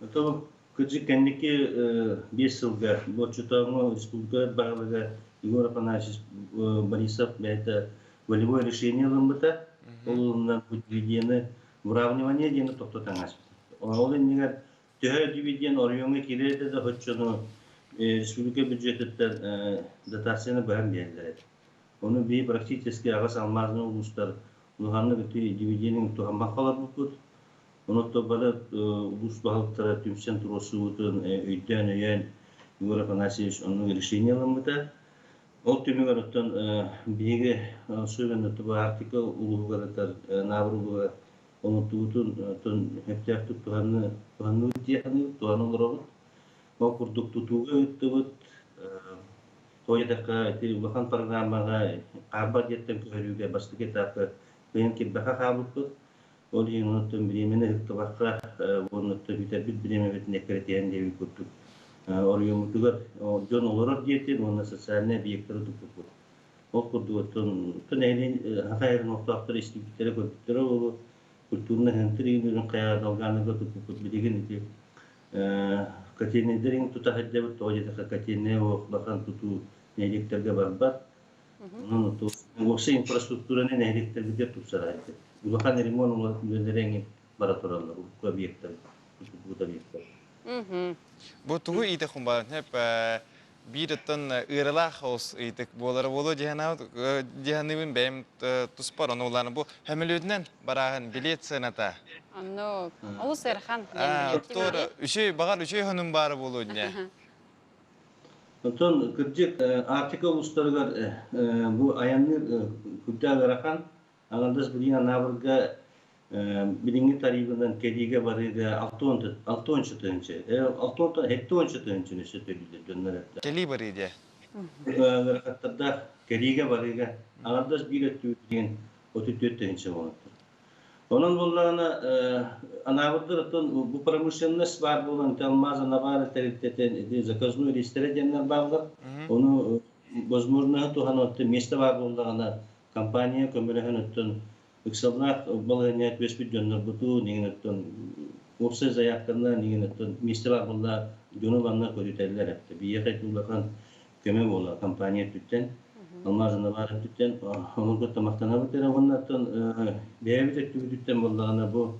U: Ото кырдьык кэнники 5 сылга бу оччотооҕу республика баһылыга Егор Афанасьевич Борисов бэйэтэ волевое решение ылыммыта. Ол ылынан бу дивидены выравнивание диэни тохтотон ааспыта. Ол иннигэр Төһө дивиденд оройуоҥҥа киирэр этэ да оччону республика бюджетыттан дотацияны быһан биэрэллэр этэ. Ону биһи практически аҕыс алмаазный улуустар улаханнык ити дивиденин туһаммакка олорбуппут. Ону бары улуус баһылыктара түмсэн туруорсубутун өйдөөн-өйөөн Егор Афанасьевич оннук решение ылыммыта. Ол түмүгэр оттон биһиги особенно Арктика улууһугар Наабыр улууһугар Онтубутун оттон сөптөөхтүк туһаныы туһанныбыт дии саныыбыт, туһана олоробут. Ол курдук тутууга ыыттыбыт. Тоҕо диэтэххэ, ити улахан программаҕа хаарбах дьиэттэн көһөрүүгэ бастакы этапка кыайан кирбэхэ хаалбыппыт. Ол иһин онтон бириэмэни ыһыктыбакка уонна оттон бүтэрбит бириэмэбитин эккирэтиһэн диэбит курдук оройуоммутугар дьон олорор дьиэтин уонна социальнай объектары туппуппут. Ол курдук оттон оттон эһиги саха эрин олохтоохторо истибиттэрэ, көрбүттэрэ буолуо. Культурнай центр иһин хайа долгааныга туппуппут билигин ити котельнайдар иһин тута сылдьабыт. Тоҕо диэтэххэ котельнай улахан тутуу нэһилиэктэргэ барбат. Онон уопсай инфраструктураны нэһилиэктэрбитигэр тупсара сылдьабыт. Улахан ремонт үлэлэрэ эҥин бара тураллар урукку объектар, тутуллубут объектар.
B: Бу тугу иитэ хумбаан биир оттон ыарылаах олус ыйытык буолара буолуо дии саныыбын бэйэм туспар ону улаана бу хөмөлүөтүнэн барааһын билиэт сыаната
A: Онно олус ыарахан
B: Оттор үчүгэй баҕар үчүгэй хонун баара буолуо дьэ.
U: Онтон кырдьык Арктика улуустарыгар бу айанныыр курдаах ыарахан. Аҥардас билигин Анаабырга билиҥҥи тарыыбынан кэлиигэ барыыга алтыонча тыһыынча, алтыонтан сэттионча тыһыынчаны өссө төлүүллэр дьоннор эрдэ.
B: Кэлии барыы диэ.
U: Ыарахаттардаах кэлиигэ барыыга аҥардас биир өттүбүт диэн 34 тыһыынча буолан турар. Онон буоллаҕына Анаабырдар оттон бу промышленность баар буолан алмаз Анабара тэрилтэтин ити заказной рейстэрэ диэннэр бааллар. Ону возможноһы туһанан оттон миэстэ баар буоллаҕына компания көмөлөһөн оттон ыксаллаах балаһыанньа түбэспит дьоннорбутун иҥин оттон уопсай заявканан иҥин оттон миэстэ баар буолла дьону манна көрүтэллэр эптэ. Биһиэхэ улахан көмө буолар компания өттүттэн, алмаз Анабар өттүттэн олорго тамахтанабыт эрэ уонна оттон бэйэбит өттүбүтүттэн буоллаҕына бу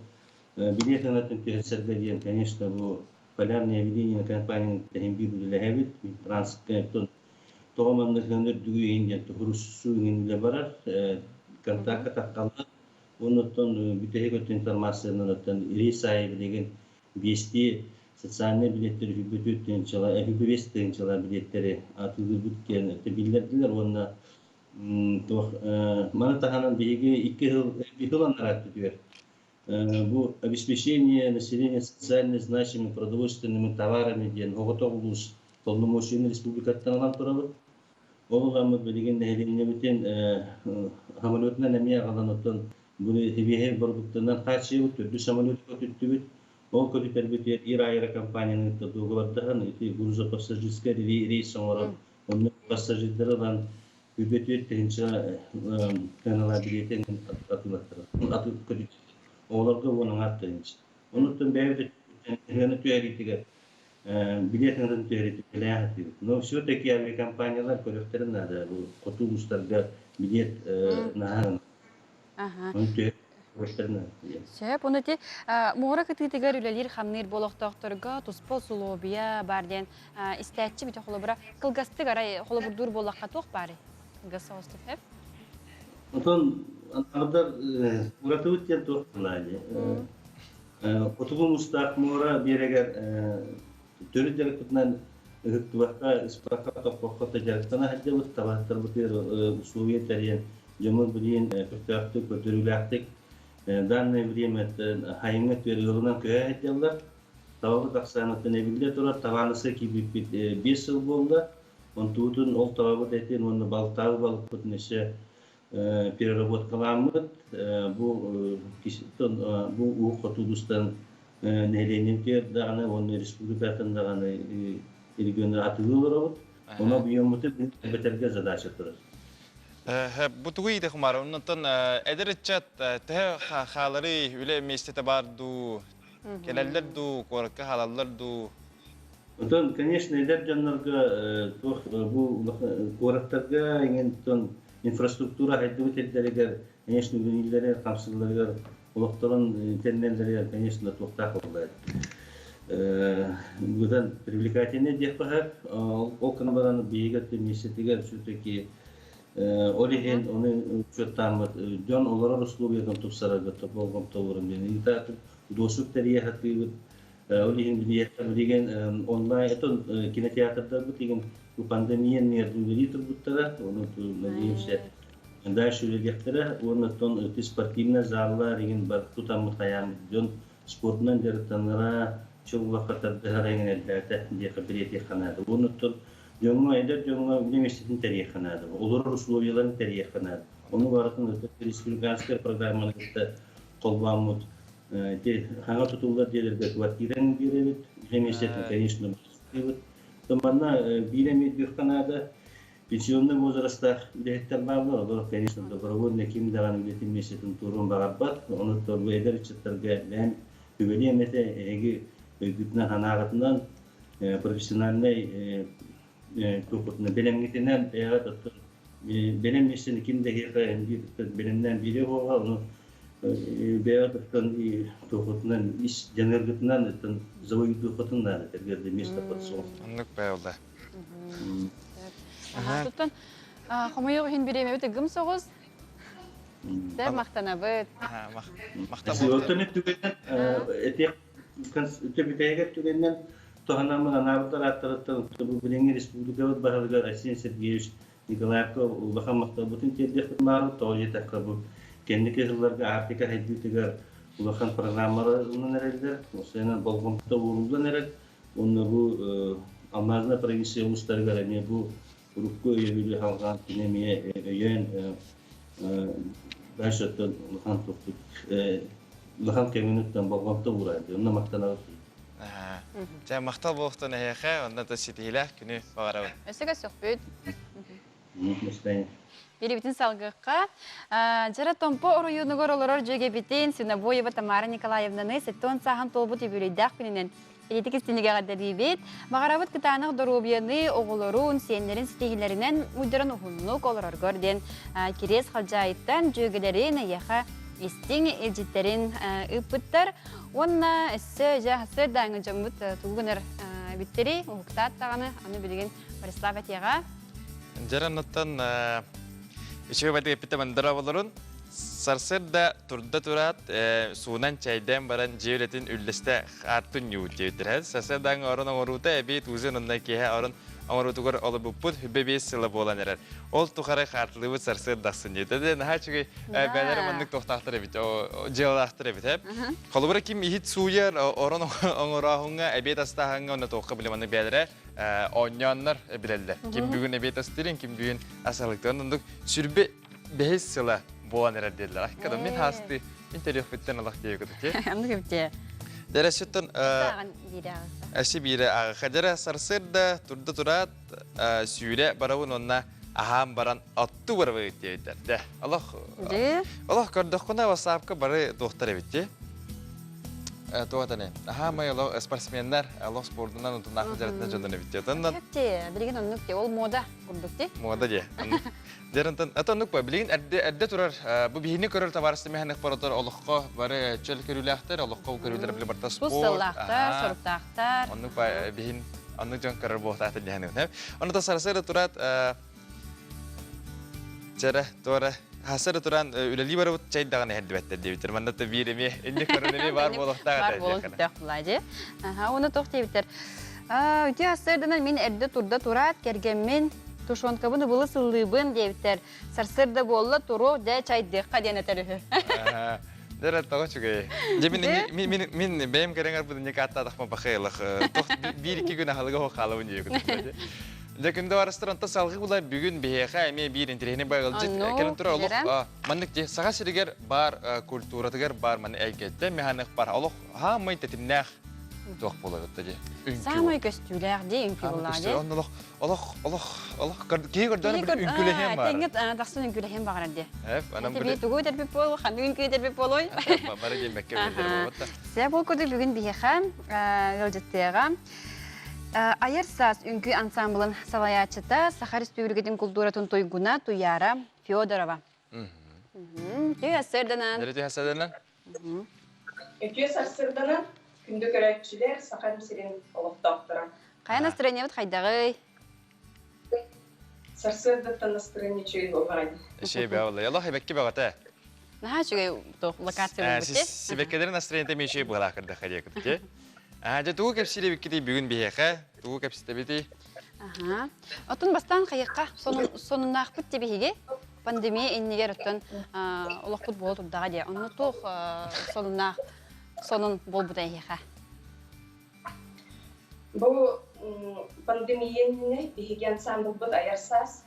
U: билиэт ынатын түһэрсэргэ диэн, конечно, бу полярное объединение компанияны тэһин биир үлэлэһэбит. Транспорт тоҕо маннык үрдүгү иһин диэн туһуруссуу иҥин үлэ барар. Контакка таххаллар. Оннуттан бүтэһик өттүн информациянан оттон рейс аайы билигин биэстии социальнай билиэттэри үһүбүтү тыһыынчала үһүбүрүс тыһыынчала билиэттэри атыылыырбыт диэн биллэрдилэр уонна туох маны таһынан биһиги икки сыл сыл анараа өттүгэр бу обеспечение населения социально значимыми продовольственными товарами диэн оҕотох улуус полномочияны республикаттан ылан турабыт. Ол ыламмыт билигин нэһилиэнньэбитин самолетунан эмиэ аҕалан оттон Бу сибиэһэй бородууктанан хааччыйабыт, төрдүс самолет көтүттүбүт. Ол көтүтэрбитигэр Ир аэрокомпанияны кытта дуогабардаһан, ити грузопассажирскай рейс оҥорон, онно пассажирдары ылан, үбэ 4 тыһыынча сыаналаах билиэтин атыылаттара. Аты көтүттүбүт. Оҕолорго уон аҥаар тыһыынча. Онуттан бэйэбит өттүттэн түһэриитигэр билиэт ыҥырын түһэриитигэр кэлээн сатыыбыт. Но все-таки авиакомпаниялар көрүөхтэрин наада. Бу хоту улуустарга билиэт наһаа
A: Сөп, ону ити муора кытыытыгар үлэлиир-хамныыр буолуохтоохторго туспа усулуобуйа баар диэн истээччи бүтэ холобура кылгастык арай холобурдуур буоллахха туох баарый? Кылгас соҕустук сөп.
U: Онтон ардar уратыбыт диэн туох дии. Хотугу мустаах муора биэрэгэр төрүт дьарыкпытынан ыһыктыбакка, ыспакка, тохпокко да дьарыктана сылдьабыт, табаһыттарбытыгар условия тэрийэн, дьоммут билигин көхтөөхтүк, көрдөрүүлээхтик данное время хайыҥҥа ыалынан көһө сылдьаллар. Табабыт ахсааныттан эбиллэ турар, табааныска киирбиппит 5 сыл буолла. Онтубутун ол табабыт этин уонна балтаабы балыкпытын өссө переработкаламмыт бу бу уу хотугустан нэһилиэнньэбитигэр даҕаны уонна республикатын даҕаны регионнар атыылыы олоробут. Ону объеммуту бэтэргэ задача турар.
B: Бу тугу иитэ хумар? Оннуттан эдэр ыччат төһө хаалары үлэ миэстэтэ баар дуу, кэлэллэр дуу, куоракка хаалаллар дуу?
U: Оттон, конечно, эдэр дьоннорго туох бу куораттарга иҥэн инфраструктура сайдыбыт сирдэригэр, конечно, үлэлииллэригэр, хамсыылларыгар, олохторун тэннэллэригэр, конечно, туохтаах буолла. Быдан привлекательный диэххэ сөп. Ол гынан баран биһиги миэстэтигэр все-таки ол иһин ону учуоттааммыт дьон олорор условиятын тупсарарга болҕомто ууран диэн досуг тэрийэ сатыыбыт. Ол иһин билигин онлайн это кинотеатрдарбыт игин бу пандемия үлэлии турбуттара, ону надеемся дальше үлэлиэхтэрэ уонна оттон ити спортивный заллар игин бар тутаммыт хайааммыт дьон спортунан дьарыктанара чуллахха тардыһара иҥин элбээтэ диэхэ билиэтиэххэ наада. Уонна оттон дьоҥҥо эдэр дьоҥҥо үлэ миэстэтин тэрийиэххэ наада, олорор условияларын тэрийиэххэ наада. Ону барытын республиканскай программаны кытта холбооммут ити хаҥа тутуллар дьиэлэргэ квартираны биэрэбит, үлэ миэстэтин, конечно, Манна биир эмиэ өйдүөххэ наада, пенсионный возрастаах үлэһиттэр бааллар, олор, конечно, добровольно ким даҕаны үлэтин миэстэтин туоруон баҕарбат. Ону бу эдэр ыччаттарга бэйэм сүбэлиэм этэ, эһиги өйгүтүнэн-санааҕытынан профессиональнай туоххутунан бэлэмҥитинэн бэйэҕит оттон бэлэм миэстэни ким да эһиэхэ бэлэмнээн биэриэ буолла, ону бэйэҕит оттон туоххутунан ис дьаныаргытынан оттон завоюдуоххутун наада тэргэрдэ место под солнцем.
B: Оннук бэйэлдэ.
A: Туттан хомойуох иһин бириэмэбит ыгым соҕус. Дэ махтанабыт.
U: Оттон түгэннэн этиэх бүтэһигэр түгэннэн. Туһанаммын анаабыттар ааттарыттан бу билиҥҥи республикабыт баһылыгар Айсен Сергеевич Николаевка улахан махталбытын тиэрдиэхпит баарбыт. Тоҕо диэтэххэ бу кэнники сылларга Арктика сайдыытыгар улахан программалар ылынан эрэллэр, осуойанан болҕомто ууруллан эрэр. Уонна бу Алмазная провинция улуустарыгар эмиэ бу урукку өйөбүлү халҕаан кини эмиэ өйөөн дальше оттон улахан туппут улахан көмөнүттэн болҕомто уурар. Онно махтанабыт.
B: Дьэ, махтал буолуохтун эһиэхэ, онно да ситиһиилээх күнү баҕарабын.
A: Өссө көрсөхпүт. Биэрибитин салгыахха. Дьара Томпо оройуонугар олорор дьүөгэбитин Свинобоева Тамара Николаевнаны 70 сааһын туолбут үбүлүйдээх күнүнэн Ититик истинигэ эҕэрдэлиибит. Баҕарабыт кытаанах доруобуйаны, оҕолорун, сиэннэрин ситиһиилэринэн уйдаран уһуннук олороргор диэн Кириэс Халдьаайыттан дьүөгэлэрин эйиэхэ истиҥ илдьиттэрин ыыппыттар. Уонна өссө дьэ сарсыардааҥҥы дьоммут тугу гынар эбиттэрий, уһуктаат даҕаны, аны билигин Борислав этиэҕэ.
B: Дьэр оннуттан үчүгэй бадык эппитэ мандара олорун сарсыарда турда тураат суунан чэйдээн баран дьиэ үлэтин үллэстэ аартын ньуут диэбиттэр. Сарсыардааҥҥы орон оҥоруута эбии туузун онно киэһэ орон оҥоруутугар олорбуппут хүбэ биэс сыла буолан эрэр. Ол тухары хаартылыыбыт сарсыарда ахсын диэбит. Это наһаа үчүгэй бээлэрэ маннык туохтаахтар эбит, дьыалалаахтар эбит. Холобура ким иһит сууйар, орон оҥорооһуҥҥа, эбиэт астааһыҥҥа онно туохха били маннык бээлэрэ оонньооннор билэллэр. Ким бүгүн эбиэт астырын, ким бүгүн асалыктан оннук сүрбэ бэһис сыла буолан эрэр диэллэр. Аккада мин хаасты мин төрүөхпүттэн олох диэбит куту.
A: Оннук эбитэ.
B: Дәрәсүттэн Әси биирэ ааҕа дьэрэ сарсыарда турда тураат сүүрэ барабын уонна аһаан баран отту барабыт диэбиттэр. Дэ олох олох көрдөххүнэ ватсапка бары туохтар эбит дии. Туохтан аһаамай олох спортсменнар олох спордунан утунаах дьарытына дьонун эбит дии. Отоннон
A: Билигин оннук дии ол мода курдук дии.
B: Мода дии. Дьэринтэн ата оннук ба билигин эрдэ эрдэ турар бу биһини көрөр табаарыс тимэһэнэх барытар олоххо бары чөл көрүүлээхтэр олоххо көрүүлэр били барта спорт
A: сыллаахтар, соруктаахтар.
B: Оннук ба биһин оннук дьон көрөр буолтаата диһэн. Ону та сарсыарда тураат Чэрэ, туора хасары туран үлэлии барыбыт чайдаҕын эһэрдибэттэр диэбиттэр. Манна та биир эмиэ инник көрөн эмиэ баар буолуохтаах
A: Баар буолуохтаах буолаа Аха, уонна туох диэбиттэр. Үтүө сарсыарданан мин эрдэ турда тураат, кэргэммин тушенкабын ыбылы сыллыыбын диэбиттэр. Сарсыарда буолла туруох, дьэ чайдыахха диэн этэр үһү.
B: Дьэ, тоҕо үчүгэй. Дьэ, мин мин мин бэйэм кэрэҥ арбын инник ааттаатахпын бахыйлах. Туох биир-икки күн аһылыга суох хаалабын диэбит. Дьэ, күндү барыстар, онто салгыы була бүгүн биһиэхэ эмиэ биир интэриэһинэй байылдьыт кэлэн турар олох маннык дии Саха сиригэр баар культуратыгар баар маны эйгэттэ механик бар олох хаамай тэтимнээх туох буолар это дии
A: Саамай көстүүлээх дии үҥкүү буоллаҕа дии.
B: Олох олох олох олох киһи көрдөөн бир үҥкүүлэһиэн баар.
A: Тэҥҥэ тахсан үҥкүүлэһиэн баҕарар дии. Эп, анам били тугу этэрбит буолуо, ханнык үҥкүү этэрбит буолуой?
B: Бары диэмэккэ билдэр буолбут.
A: Сэ бу курдук бүгүн биһиэхэ ыалдьыттыаҕа Айар саас үҥкүү ансамблын салайааччыта Саха Республикатын култууратын туйгуна Туяра Федорова. Үтүө сарсыарданан.
B: Үтүө сарсыарданан.
C: Үтүө сарсыарданан күндү көрөөччүлэр Сахам сирин олохтоохторо.
A: Хайа настроениебыт хайдаҕый?
C: Сарсыардаттан настроение үчүгэй буоллаҕай.
B: Үчүгэй бөҕө буолла. Олох эбэкки бөҕөтө.
A: Наһаа үчүгэй локация буолбут ти.
B: Сибэккэлэрин настроениета эмиэ үчүгэй быһалаах кырдахха диэкит ти. Дьэ тугу кэпсиир эбиккитий бүгүн биһиэхэ? Тугу кэпсэтэбитий?
A: Аха. Оттон бастаан хайыахха сонуннаахпыт ти биһиги. Пандемия иннигэр оттон олохпут буола турдаҕа дии. Онно туох сонуннаах сонун буолбута эһиэхэ?
C: Бу пандемия иннинэ биһиги ансамблбыт Айар саас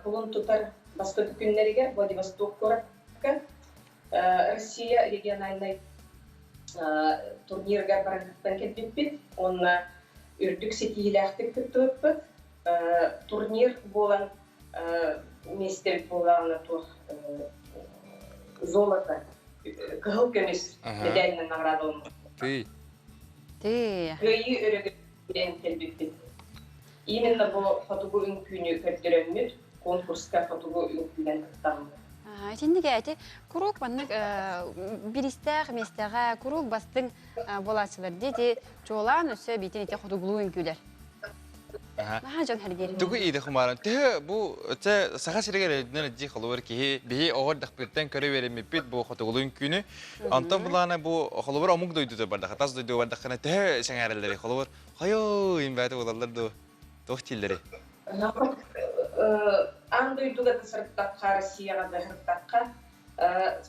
C: кулун тутар бастакы күннэригэр Владивосток куоракка Россия региональнай турнирыгар баран кыттан кэлбиппит уонна үрдүк ситиһиилээхтик кыттыбыппыт. Турнир буолан миэстэбит буоллаҕына туох золото кыһыл көмүс медалынан наҕараадаланна.
B: Тый.
A: Тыы.
C: Кыайыы өрөгөйүн кэлбиппит. Именно бу хотугу үҥкүүнү көрдөрөммүт, конкурска хотугу үҥкүүнэн кыттаммыт.
A: Итинник эти куруук маннык биристээх миэстэҕэ куруук бастыҥ буолааччылар дии чуолаан өссө биитин ити хотугулуу үҥкүүлэр. Наһаа дьон хэргиир.
B: Тугу ииде хумааран төһө бу те Саха сиригэр өйдөнөр дии холобур киһи биһи оҕор дахпыттан көрө үөрэммиппит бу хотугулуун күнү. Онтон булаана бу холобур омук дойдута бардаха тас дойдуга бардаххына төһө сэҥээрэллэри холобур хайоо имбээти буолаллар дуу туох дииллэри?
C: Аан дойдуга да сырыттахха, Россияҕа да сырыттахха,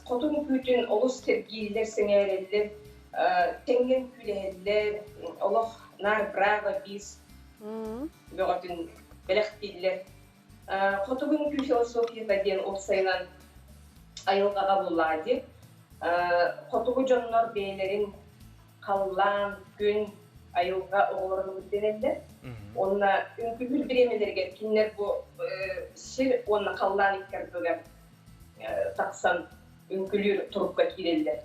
C: хотун күүтүн олус сэргииллэр, сэҥээрэллэр, тэҥҥэн күүлэһэллэр, олох наар браво бис бөҕөтүн бэлэхтииллэр. Хотугу үҥкүү философията диэн уопсайынан айылҕаҕа буллаҕа дии. Хотугу дьоннор бэйэлэрин халлаан, күн, айылҕа оҕолорун дэнэллэр. Уонна үҥкүүһүр бириэмэлэригэр кинилэр бу сир уонна халлаан икки ардыгар тахсан үҥкүлүүр турукка киирэллэр.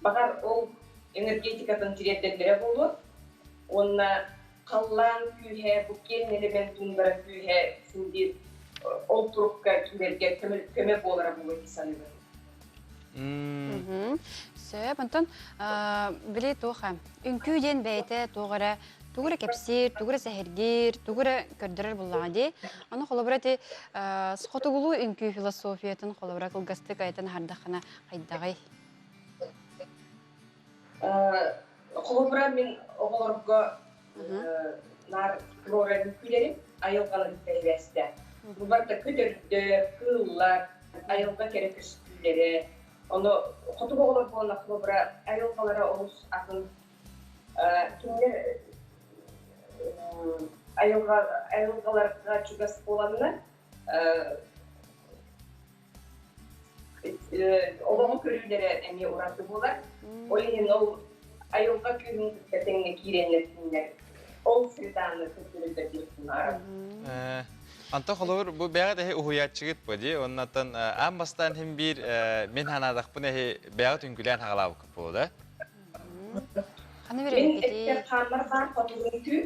C: Баҕар, ол энергетикатын тириэрдэллэрэ буолуо. Уонна халлаан күүһэ, бу киэҥ нэлэмэн туундара күүһэ син биир ол турукка киирэргэ көмө буолара буолуо дии саныыбын.
A: Сөп, онтон били туох үҥкүү диэн бэйэтэ туох эрэ тугу эрэ кэпсиир, тугу эрэ сэһэргиир, тугу эрэ көрдөрөр буллаҕа дии. Ону холобура ити хотугулуу үҥкүү философиятын холобура кылгастык айтан аһардаххына хайдаҕый?
C: Холобура мин оҕолорго наар туруорар үҥкүүлэрим айылҕаны кытта сибээстээх. Бу барыта көтөрдөр, кыыллар, айылҕа кэрэ көстүүлэрэ. Ону хотугу оҕолор буолла холобура айылҕалара олус атын. Кинилэр айылҕа айылҕаларга чугас буоланнар олоҕу көрүүлэрэ эмиэ ураты буолар. Ол иһин ол айылҕа күүһүн кытта тэҥҥэ киирэннэр кинилэр ол средааны көрдөрөллөр диэхпин баҕарабын.
B: Антон холобур бу бэҕэ эһи уһуйааччыгыт бу дии оннаттан аан бастаан иһин биир мин ханаадахпын эһи бэҕэ түҥкүлээн хаҕалаабыккыт буолуо да?
C: Мин эттэр хааммар баар хотугу үҥкүү.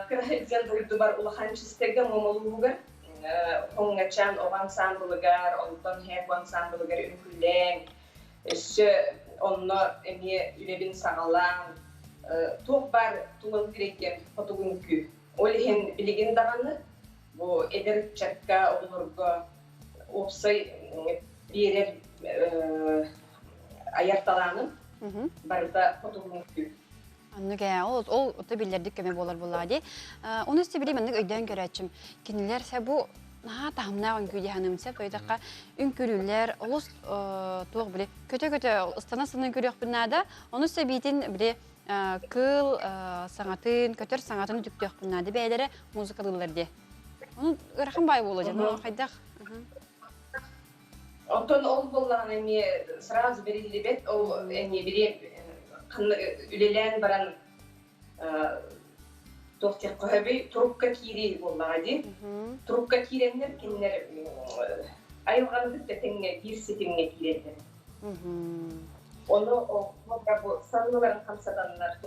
C: Кыра сылдьан дойдубар улахан чистэргэ Муомалууһугар Хоҥҥачаан оҕо ансаамбылыгар, онтон ХЭК ансаамбылыгар үҥкүүлээн, өссө онно эмиэ үлэбин саҕалаан, туох баар тулалыыр эйгэм хотугу үҥкүү. Ол иһин билигин даҕаны бу эдэр ыччакка, оҕолорго уопсай биэрэр айар талааным барыта хотугу үҥкүү.
A: Оннук ээ, ол ол ото биллэрдик көмө буолар буоллаҕа дии. Ону өссө били маннык өйдөөн көрөөччүм. Кинилэр сэ бу наһаа таһымнаах үҥкүү дии саныым сөп. Өйдөххө үҥкүүлүүллэр, олус туох били көтө-көтө ыстана-ыстана үҥкүүлүөхпүн наада. Ону өссө биитин били кыыл саҥатын, көтөр саҥатын үтүктүөхпүн наада. Бэйэлэрэ музыкалыыллар дии. Ону ыарахан баай буолуо дьон, хайдах?
C: Оттон ол буоллаҕына эмиэ сразу бэриллибэт, ол эмиэ бириэм үлэлээн баран туох диэххэ сөбүй, трубка киирии буоллаҕа дии. Трубка киирэннэр кинилэр айылҕаны кытта тэҥҥэ биир ситимҥэ киирэллэр. Ону бу санныларын хамсатаннар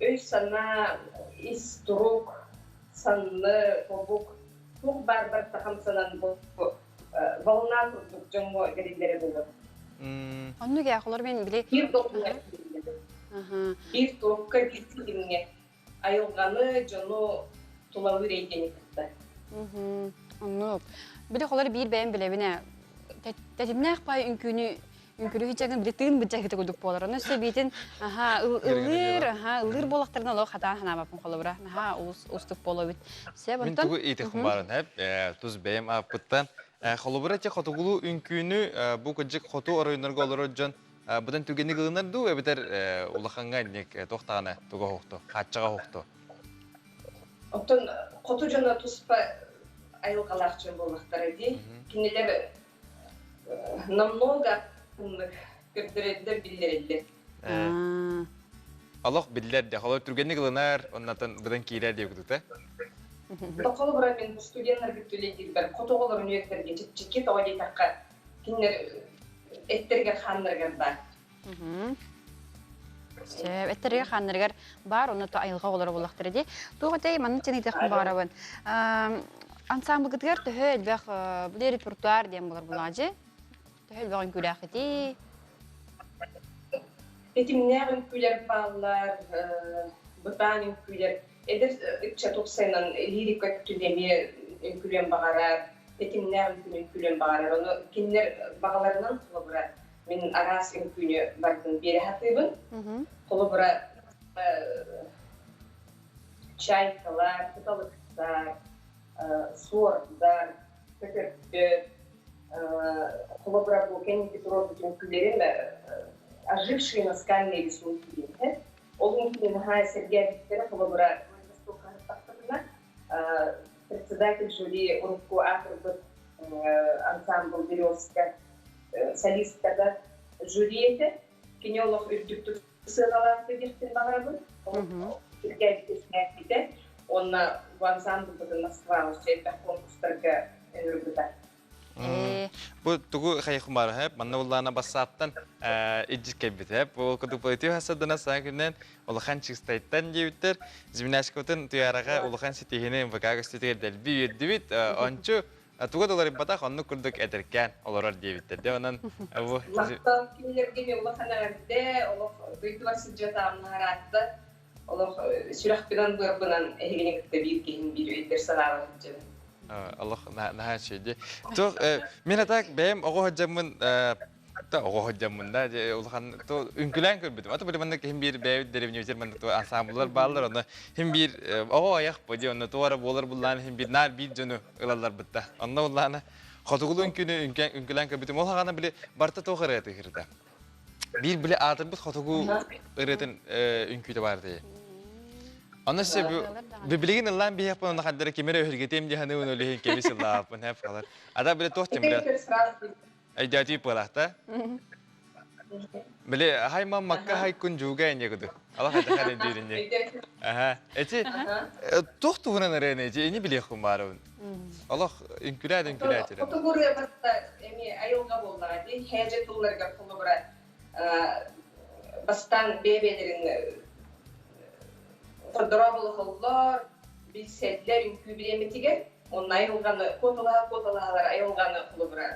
C: өй-санаа, ис турук, санны, тобук туох баар барыта хамсанан бу волна курдук дьоҥҥо бэриллэрэ буолар.
A: Оннук ээ, холор мен били
C: биир долгуҥҥа биир турукка, биир ситимҥэ айылҕаны, дьону тулалыыр эйгэни кытта.
A: Оннук. Били холор биир бэйэм билэбин ээ. Тэтимнээх пай үҥкүүнү үҥкүрү хичэгин били тыын быдьаһыта курдук буолар. Ону өссө биитин аха ыллыыр, аха ыллыыр буоллахтарына олох хатаан ханаабаппын холобура. Наһаа улус устук буолобут. Сөп
B: Мин
A: онтон
B: тугу иитихпин баарын эп тус бэйэм ааппыттан холобура те хотугулуу үҥкүүнү бу кырдьык хоту оройуннарга олорор дьон быдан түгэни ылынар дуу эбэтэр улахаҥҥа инник туох даҕаны туга оһохто хааччаҕа оһохто
C: Оттон хоту дьоно туспа айылҕалаах дьон буоллахтара дии. Кинилэр намного көрдөрөллөр, биллэрэллэр.
B: Олох биллэр де, холор түргэнник ылынар, оннатан быдан киирэр диye кутута.
C: Холобура мен студенттарга үлэлиирбэр хоту оҕолорун үөрэтэргэ чэпчэки тоҕо диэтэххэ кинилэр эттэригэр хааннарыгар баар.
A: Сөп, эттэригэр хааннарыгар баар, онно то айылҕа оҕолоро буоллахтара дии. Туох этэй, манна чэнитиэхпин баҕарабын. Ансамблгытыгар төһө элбэх били репертуар диэн буолар булаадьы? Төһө элбэх үҥкүүлээххитий?
C: Тэтимнээх үҥкүүлэр бааллар, бытаан үҥкүүлэр. Эдэр ыччат уопсайынан лирика өттүн эмиэ үҥкүлүөн баҕарар, тэтимнээх үҥкүүнү үҥкүлүөн баҕарар. Ону кинилэр баҕаларынан холобура мин араас үҥкүүнү барытын биэрэ сатыыбын. Холобура чайкалар, кыталыктар, суордар, көтөрдөр, холобура бу кэнники туруорбут үҥкүүлэрим ожившие наскальные рисунки диэн. Ол үҥкүүнү наһаа сэргээбиттэрэ, холобура Владивостокка сырыттахпытына председатель жюри урукку аатырбыт ансамбл «Березка» солистката жюри этэ. Кини олох үрдүктүк сыаналаахтык диэхпин баҕарабын. Сэргээбитэ Уонна бу ансамблбытын Москваҕа өссө элбэх конкурстарга ыҥырбыта.
B: Бу тугу хайыхым баар хэп манна буллаана бассааттан илдьит кэлбит хэп бу кудук үтүө хасадана саҥа күннэн улахан чыыстайтан диэбиттэр Зимняшкабытын туйаараҕа улахан ситиһини МВК көстүүтүгэр дэлби үөрдүбүт ончу туга да уларыйбатах оннук курдук эдэркээн олорор диэбиттэр де онон бу
C: Махтал кинилэргэ мен улахан эҕэрдэ олох дойдубар сылдьыбатаҕым наһараатта олох сүрэхпинэн быарбынан эһигини кытта биир киһин биир өйдөр санаабар сылдьабын
B: олох наһаа үчүгэй туох мин атак бэйэм оҕо сылдьаммын та оҕо сылдьаммын да улахан то үҥкүлээн көрбүтүм ата били маннык хим биир бэйэбит дэриэбинэбитигэр маннык то ансамбллар бааллар онно хим биир оҕо айах бу дии онно туора буолар буллаан хим биир наар биир дьону ылалларбыт да онно буллаана хотугулуу үҥкүүнү үҥкүлээн көрбүтүм ол хаҕана били барыта туох ырыа тыһырда Биир били аатырбыт хотугу ырыатын үҥкүүтэ баар дии. Онно се билигин ыллаан биһиэхпин онно хандара кимэрэ өһүргэтиэм дии саныыбын ол иһин кэбис ыллаабыппын хэп халар. Ата били туох тим биле өйдөөтүү пылахта. Били хай маммакка хай кун жууга инне куду. Ала хата хана дииринне. Аха. Эти туох туһунан ырыаны эти ини билиэххин баарыбын. Олох үҥкүлээт үҥкүлээт ирэн.
C: Хотугу ырыабытта эмиэ айылҕа буоллаҕа дии. Хээдьэ тылларыгар холобура бастаан бэйэ-бэйэлэрин дорооболоһоллор, билсэллэр үҥкүү бириэмэтигэр. Онно айылҕаны куоталаһа-куоталаһалар айылҕаны холобура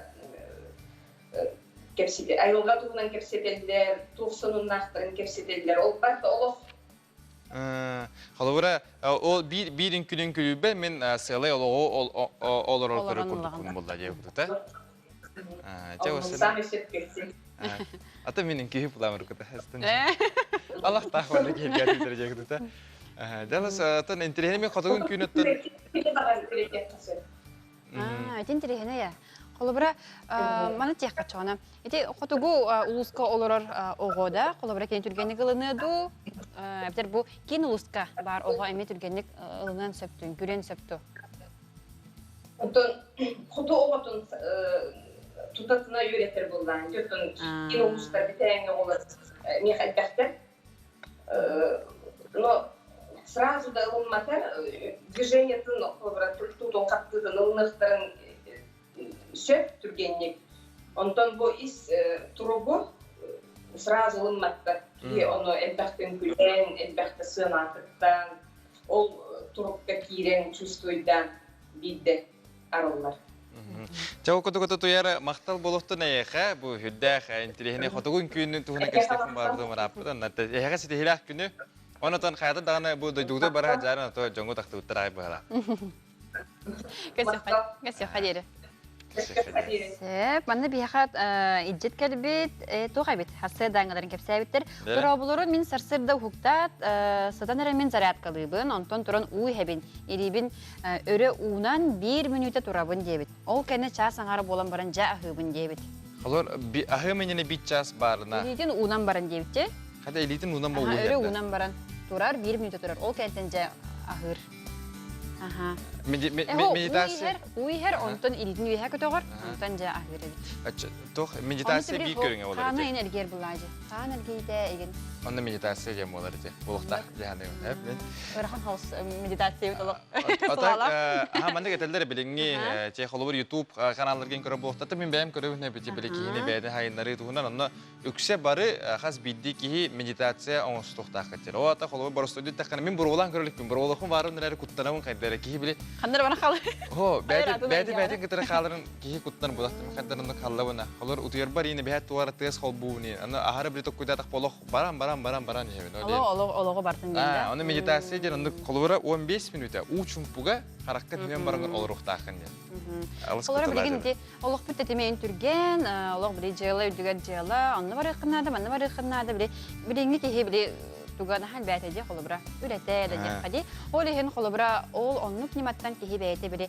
C: кэпсэтэ айылҕа туһунан кэпсэтэллэр, туох сонуннаахтарын кэпсэтэллэр. Ол барыта олох
B: Холобура, ол биир биир үҥкүнүн күлүүбэ мин сыалай олоҕу олорор көрөр курдукпун булла диэбит да.
C: Самый сөпкөсүн.
B: Ата мин үҥкүһү буламыр кута. Аллах таах валла киһиргээтитер диэкута. Дьалас атын интириэһин мен хотугун күнүттэн
A: Ити интириэһинэй ээ. Холобура, маны тиэххэ чоҕуна. Ити хотугу улууска олорор оҕо да, холобура кини түргэнник ылыныа дуу, эбэтэр бу киин улууска баар оҕо эмиэ түргэнник ылыныан сөптүүн, күрүөн сөп дуу?
C: Оттон хоту оҕотун тутатына үөрэтэр буоллаан, оттон киин улуустар бүтээҥҥэ оҕолор миэхэ элбэхтэр. Но сразу да ылымматар движениетын холобура тутуутун хаптыытын ылыныахтарын сөп түргэнник. Онтон бу ис туругу сразу ылымматтар. Киһи ону элбэхтэ үҥкүлээн, элбэхтэ сыанаатыктаан, ол турукка киирэн чувствуйдаан биирдэ арыллар.
B: Чэ, ол куту туйара махтал буолуохтун эйиэхэ бу үрдээх интириэһинэй хотугу үҥкүүнүн туһунан кэпсэтиэхпин баҕарбытым ырааппытын. Эһэҕэ ситиһиилээх күнү. Онотон хайата даҕаны бу дойдугутугар бара сылдьаарын ото дьоҥҥо тахтыбыттар аҕай быһалаах.
A: Көсүөххэ диэри. Сөп, манна биһиэхэ илдьит кэлбит, туох эбит, сарсыардааҥҥыларын кэпсээбиттэр. Дорооболору мин сарсыарда уһуктаат, сытан эрэ мин зарядкалыыбын, онтон туран уу иһэбин, илиибин өрө уунан биир мүнүүтэ турабын диэбит. Ол кэннэ чаас аҥаара буолан баран дьэ аһыыбын диэбит.
B: Олор аһыам иннинэ биир чаас баарына.
A: Илиитин уунан баран диэбит
B: Хата илиитин уунан
A: буолуо. Өрө уунан баран турар, биир мүнүүтэ турар. Ол кэнниттэн дьэ аһыыр. Аха.
B: Медитация.
A: Уу иһэр, онтон илиитин үөһэ көтөҕөр, онтон дьэ аһыыр эбит.
B: Туох медитация биир көрүҥэ болар
A: Хаана ин эргиэр булаажы. Хаан эргийдэ игин.
B: Онно медитация диэн буолар ити. Улуктаах дьаһаныгын.
A: Ыарахан хаус медитация толох.
B: Аха маннык этэллэр билиҥҥи те холобур YouTube каналларгын көрөр буолуохтата мин бэйэм көрөбүн эбити били киһини бэйэтин хайыннарыы туһунан онно үксэ бары хас биирдии киһи медитация оҥостуохтаах кэтэр. Ол ата холобур боростуойду эттэххинэ мин буруолаан көрө иликпин. Буруолахпын баарым эрээри куттанабын хайда эрэ киһи били.
A: Ханнар бара халы.
B: Хо, бәйти бәйти бәйти кытары хааларын киһи куттан булахтым хаддарында халлабына. Олор утуйарбар ини бэһэт туара тыас холбууни. Аны аһары били токкуйдатах болох баран баран баран баран иһэбин.
A: Оло оло олоҕу бартын диэн.
B: Оны медитация диэн оннук холобура 15 минута уу чумпуга харакка түнэн баран олоруохтааххын диэн.
A: Олора билигин ити олохпут тэтимэ түргэн, олох били дьыала үрдүгэр дьыала, онно барыаххын наада, манна барыаххын наада, били билиҥҥи киһи били туга наһаа элбээтэ дии холобура үлэтэ да диэххэ дии. Ол иһин холобура ол оннук ньыматтан киһи бэйэтэ били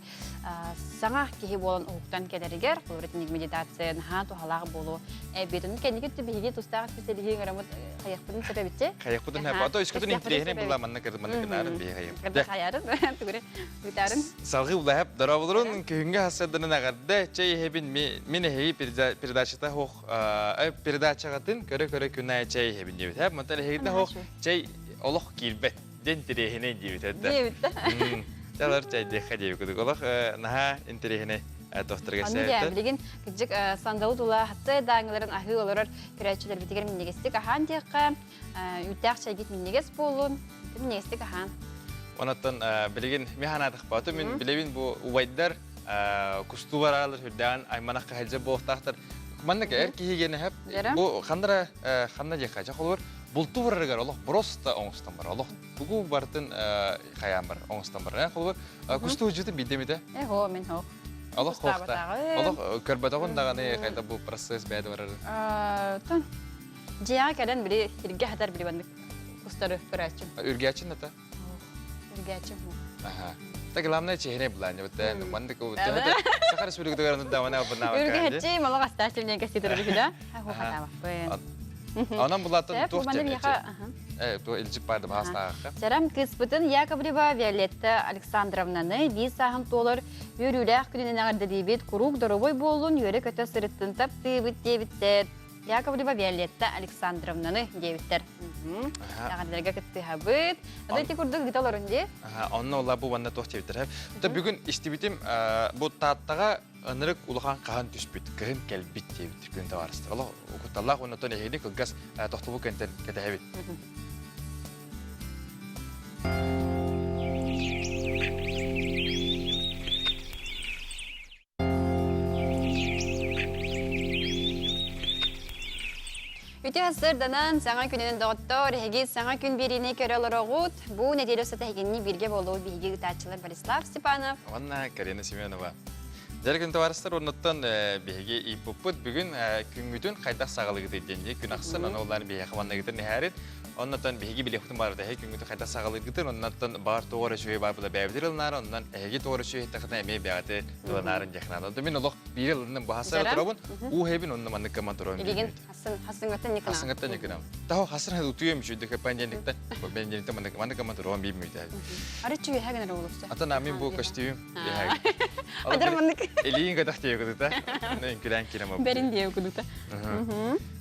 A: саҥа киһи буолан уһуктан кэлэригэр холобура итинник медитация наһаа туһалаах буолуо эбит. Ону кэнники өттө биһиги тустаах специалиһи ыҥыраммыт хайахпытын сөп эбитчи.
B: Хайахпытын сөп. Ото өскөтүн интириэһинэй була манна кырды манна гынарын биһи хайахпыт.
A: Хайарын тугуре ыытарын.
B: Салгыы улаһап дорооболорун күһүҥҥү хассарданан эҕэрдэ чэй иһэбин мин эһиги передачата хоох передачаҕытын көрө-көрө күн аайы чэй иһэбин диэбит. Һэ, мантан эһигитэ хоох чэй олох киирбэт диэн интэриэһинэй диэбит этэ.
A: Диэбит да.
B: Чалар чайдиэххэ диэбит кудук. Олох наһаа интэриэһинэй тохторга
A: Аны дьэ, билигин кырдьык сандалы тула хатты дааҥыларын аһыы олорор көрөөччүлэрбитигэр минньигэстик аһаан диэххэ, үүттээх чайгыт минньигэс буоллун, минньигэстик аһаан.
B: Онон билигин ми ханаатахпа, мин билэбин бу убайдар кустуу бараалар үрдээн айманах кыһалдьа буолуохтаахтар. Маннык эр киһи генеһеп бу хандара ханна диэххэ дьэ холобур бултуу барарыгар олох просто оҥостон бар олох тугу бартын хайаан бар оҥостон бар холобур кустуу жытын биирдэ
A: Эһо мен хо
B: олох хоохта олох көрбөтөҕүн даҕаны хайда бу процесс бэйэтэ барар
A: Тон дьиэҕэ кэлэн били сиргэ хатар били маннык кустары көрөөччүм.
B: Үргээчин ата?
A: Үргээччим.
B: Аха. Так главное чехине буланя вот мандык Саха Республикатыгар нуддамана бунаа.
A: Үргээччи малак астаачым диэн кэситер бихида. Ху хатаабаппын.
B: Онон булатын туох Э, ту илдьип барды баастааҕа.
A: Чарам кыыспытын Яковлева Виолетта Александровнаны биир сааһын туолар үөрүүлээх күнүнэн эҕэрдэлиибит, куруук доруобай буоллун, үөрэ-көтө сырыттын таптыыбыт диэбиттэр. Яковлева Виолетта Александровнаны диэбиттэр. Эҕэрдэлэргэ кыттыһабыт. Ада ити курдук ыыта олорун дии.
B: Онно ола бу уонна туох диэбиттэр. Та бүгүн истибитим бу Тааттаҕа ынырык улахан хаһан түспүт, кыһын кэлбит диэбит күн табаарыстар. Олох кутталлаах уонна эһигини кылгас тохтобул кэнтэн кэтэһэбит.
A: Үтүө сырданан, саҥа күнүнэн доҕоттор, эһиги саҥа күн биэриини көрө олороҕут. Бу нэдиэлэ устата эһигинни бииргэ буолуо биһиги ыытааччылар Борислав Степанов.
B: Уонна Карина Семенова. Дьэр күн табаарыстар, оннуттан биһиги ииппуппут бүгүн күҥҥүтүн хайдах саҕалыгытый диэн күн ахсын, аны оллаан биһиэхэ манныгытын иһээрин. Оннуттан биһиги билиэхпитин баарыта эһиги күҥҥүтүн хайдах саҕалыыргытын, оннуттан баар тоҕо эрэ үчүгэй баар була бэйэбитин ылынаары, оннан эһиги тоҕо эрэ үчүгэй иһиттэххитинэ эмиэ бэйэҕитин ылынаарын диэххэ наада. Мин олох биири ылынным баһасара турабын, уу хэбин онно маннык гыман турабын.
A: Илигин хасын хасыҥаттан никына.
B: Хасыҥаттан никына. Таһо хасын утуйам үчүйдүк пандемиктан. Пандемиктан маннык маннык гыман турабын биир мүйтэ.
A: Арыччы үөһэ гынар олусса.
B: Ата намин бу көстүүм.
A: Адар маннык.
B: Илиин кэтэх диэ кудута. Үҥкүлээн киирем.
A: Бэрин диэ кудута.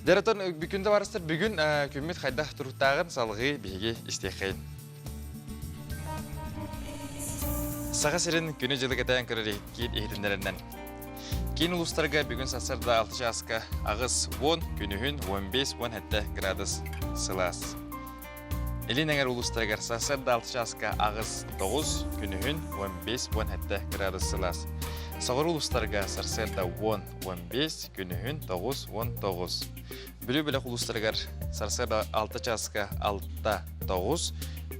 B: Дьэ, бүгүн да барыстар бүгүн күммүт хайдах туруктааҕын салҕыы биһиги истиэххэйин. Саха сирин күнү-дьылы кэтээн көрөр киин иһитиннэринэн. Киин улуустарга бүгүн сарсыарда 6 чааска 8 10, күнүһүн 15-17 градус сылаас. Илин эҥэр улуустарыгар сарсыарда 6 чааска 8-9, күнүһүн 15-17 градус сылаас. Соҕуруу улуустарга сарсыарда 10-15, күнүһүн 9-19. Бүлүү бөлөх улуустарыгар сарсыарда 6 чааска 6-9,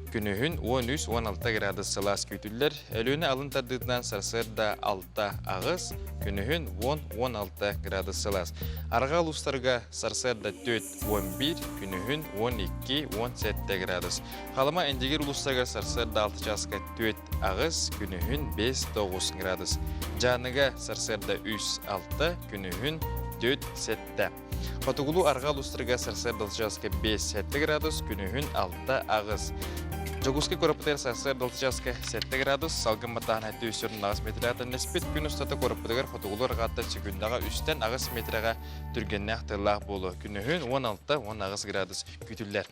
B: күнүһүн 13-16 градус сылаас күүтүллэр. Өлүөнэ алын тардыытынан сарсыарда 6-8, күнүһүн 10-16 градус сылаас. Арҕаа улуустарга сарсыарда 4-11, күнүһүн 12-17 градус. Халыма Индигир улуустарыгар сарсыарда 6 чааска 4-8, күнүһүн 5-9 градус. Дьааныга сарсыарда 3-6, күнүһүн 4-7. Хотугулуу арҕаа улуустарга сарсыарда чааска 5-7 градус, күнүһүн 6-8. Дьокуускай куораппытыгар сарсыарда чааска 7 градус, салгын баттааһына 408 метрэ тэннэспит. Күн устата куораппытыгар хотугулуу арҕааттан секундаҕа 3-тэн 8 метрэҕэ түргэннээх тыаллаах буолуо. Күнүһүн 16-18 градус күүтүллэр.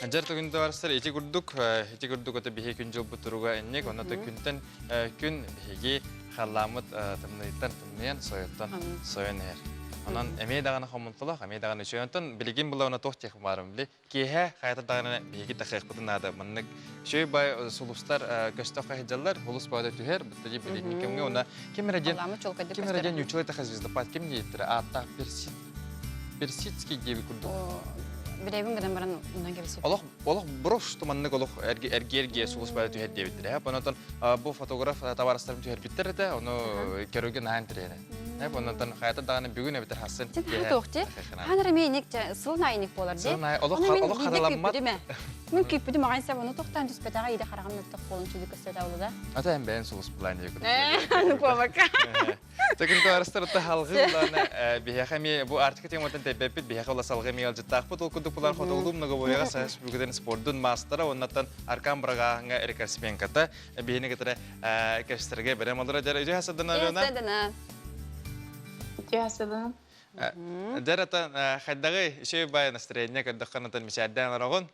B: Дьэр түгүн барсар ити курдук, ити курдук это биһи күн дьылбыт туруга инник, онно да күнтэн күн биһиги халламмыт тымныйттан тымныйан, сойоттон сойон иһэр. Онон эмиэ даҕаны хомунталаах, эмиэ даҕаны үчүгэй. Онтон билигин буллаҕына туох диэх баарым били киэһэ хайата даҕаны биһиги тахыахпытын наада. Маннык үчүгэй бай сулустар көстөх сылдьаллар, улус баҕата түһэр, быттади билигин кэмҥэ уна ким эрэ диэн ким эрэ диэн ньучулай таха звездопад ким диэттэрэ ааттаах Персид Персидский диэби курдук.
A: Билэбин гынан баран онон кэбисип.
B: Олох олох брош маннык олох эргиэргиэ сулус баҕата түһэр диэбиттэрэ. Онон бу фотограф табаарыстарым түһэрбиттэр этэ, ону көрүүгэ наһаа интэриэһинэй. Оннотон хайата даҕаны бүгүн эбэтэр хассын.
A: Туох дии? Хаан эрэ миэник сыл наайыник буолар дии.
B: Сыл наай олох олох хараламмат.
A: Мин күүппүтүм аҕай сап ону тохтоон түспэтэҕэ иде хараҕым мөлтөх буолан чүдү көстөтө да.
B: Ата эн бэйэн сулус булаан диye
A: көрдүм. Куобакка.
B: Төгүн туарыстар отта халгы булаана биһиэхэ эмиэ бу Арктика тематын тэбэппит биһиэхэ ула салгы эмиэ ыалдьыттаахпыт ол курдук булар хотугулуу многоборьеҕа Саха Республикатын спордун маастара уоннаттан Аркан Бырагааһыҥҥа рекордсменката биһини кытары кэпсэтэргэ бэлэм олорор дьэр үтүө хасадана Алена.
A: Үтүө
E: Үтүө хасадана.
B: Дьэр ата хайдаҕый үчүгэй бай настроение көрдөххө натан мичээрдээн олороҕун.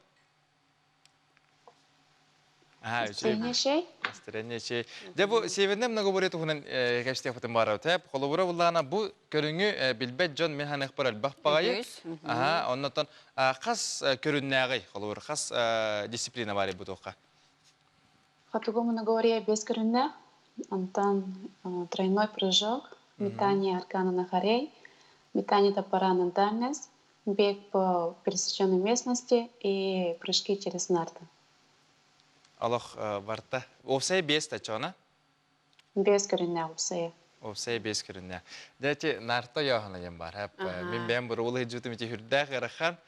E: Настроение шей.
B: Настроение шей. Дьэ бу северный многоборье туһунан кэпсэтиэхпитин баарабыт. Холобура буллаҕына бу көрүҥү билбэт дьон мин ханыахпар элбэх баҕайы. Аха, оннотон хас көрүннээҕий холобур хас дисциплина баар бу туохха?
E: Хотугу многоборье без көрүннээх. Онтон тройной прыжок, метание аркана на хорей, метание топора на дальность, бег по пересеченной местности и прыжки через нарты.
B: Олох барта. Уопсай биэс тачона?
E: Биэс көрүннээх уопсайа.
B: Уопсай биэс көрүннээх. Дьэ, нарта йоохана диэн бар. Мин бэйэм буруул иһдьүтүм ити хүрдээх ыарахан.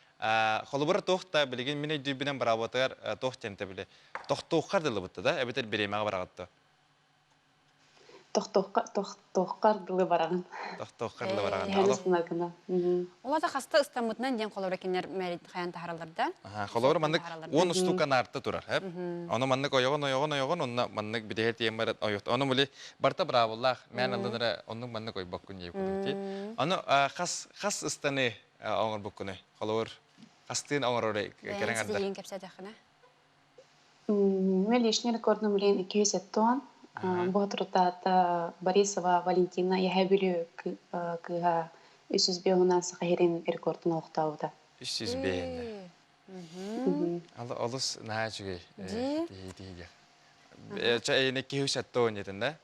B: Холобура туох та билигин мин өйдүүрбүнэн быраабатыгар туох диэн били тохтуоххар дылыбытта да эбэтэр бириэмэҕэ бараҕытта.
E: Тохтуоххар дылы бараҕын.
B: Тохтуоххар дылы бараҕын.
E: Түһэн ыстынаргына.
A: Улата хаста ыстаммытынан диэн холобура кинилэр мэрит хайан таһараллар да.
B: Холобура маннык уон устуука наарта турар. Ону маннык ойоҕун ойоҕун ойоҕун онно маннык бидэһэ тиийэн баран ойохт. Ону мули барта браабыллаах мээн аллынара оннук маннык ойбоккун диye курдук. Ону хас хас ыстаны оҥорбуккунуй? Холобур хастыын оҥорор кэрэҥ ардар.
A: Бэйэҥ кэпсээтэххинэ.
E: Мен личный рекордум билин 270. Боотурутаата Борисова Валентина Яһэ Бүлүү кыыһа 305 саха сирин рекордун олохтообута.
B: 305 Олус наһаа үчүгэй. Тиһиги. Ча эйне 270 диэтин да?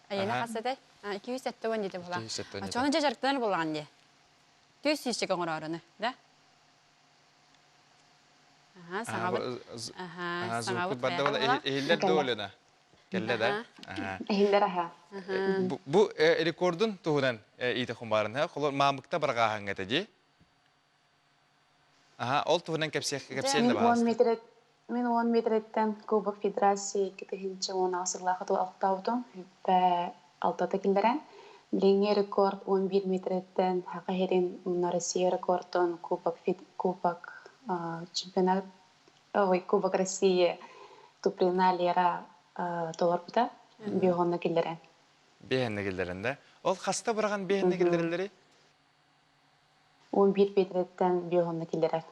A: Айена хас этэй? 270 диэтэ буолла. Очону дьэ дьарыктанар буоллаҕын дии. Түс сүүсчэкэ оҥороруну, да? Аха, саҥабыт. Аха, саҥабыт
B: барда иһиллэр да Олена? Кэллэ да?
E: Иһиллэр аха.
B: Бу рекордун туһунан иитэ хумбарын, холор маамыкта барҕааһыҥҥа этэ дии. Аха, ол туһунан кэпсиэх кэпсиэн да баҕаласта.
E: Мин уон метреттэн Кубок Федерации 2016 сыллаахы олохтообутум. Хүппэ алтата киллэрэн. Билиҥҥи рекорд 11 метреттэн Саха сирин уонна Россия рекордун Кубок, Кубок чемпионат ой, Кубок России Туприна Лера толорбута. Биэһонно киллэрэн.
B: Биэһэнне киллэрэн да. Ол хаста быраҕан биэһэнне киллэрэллэрий?
E: 11 метреттэн биэһонно киллэрэр.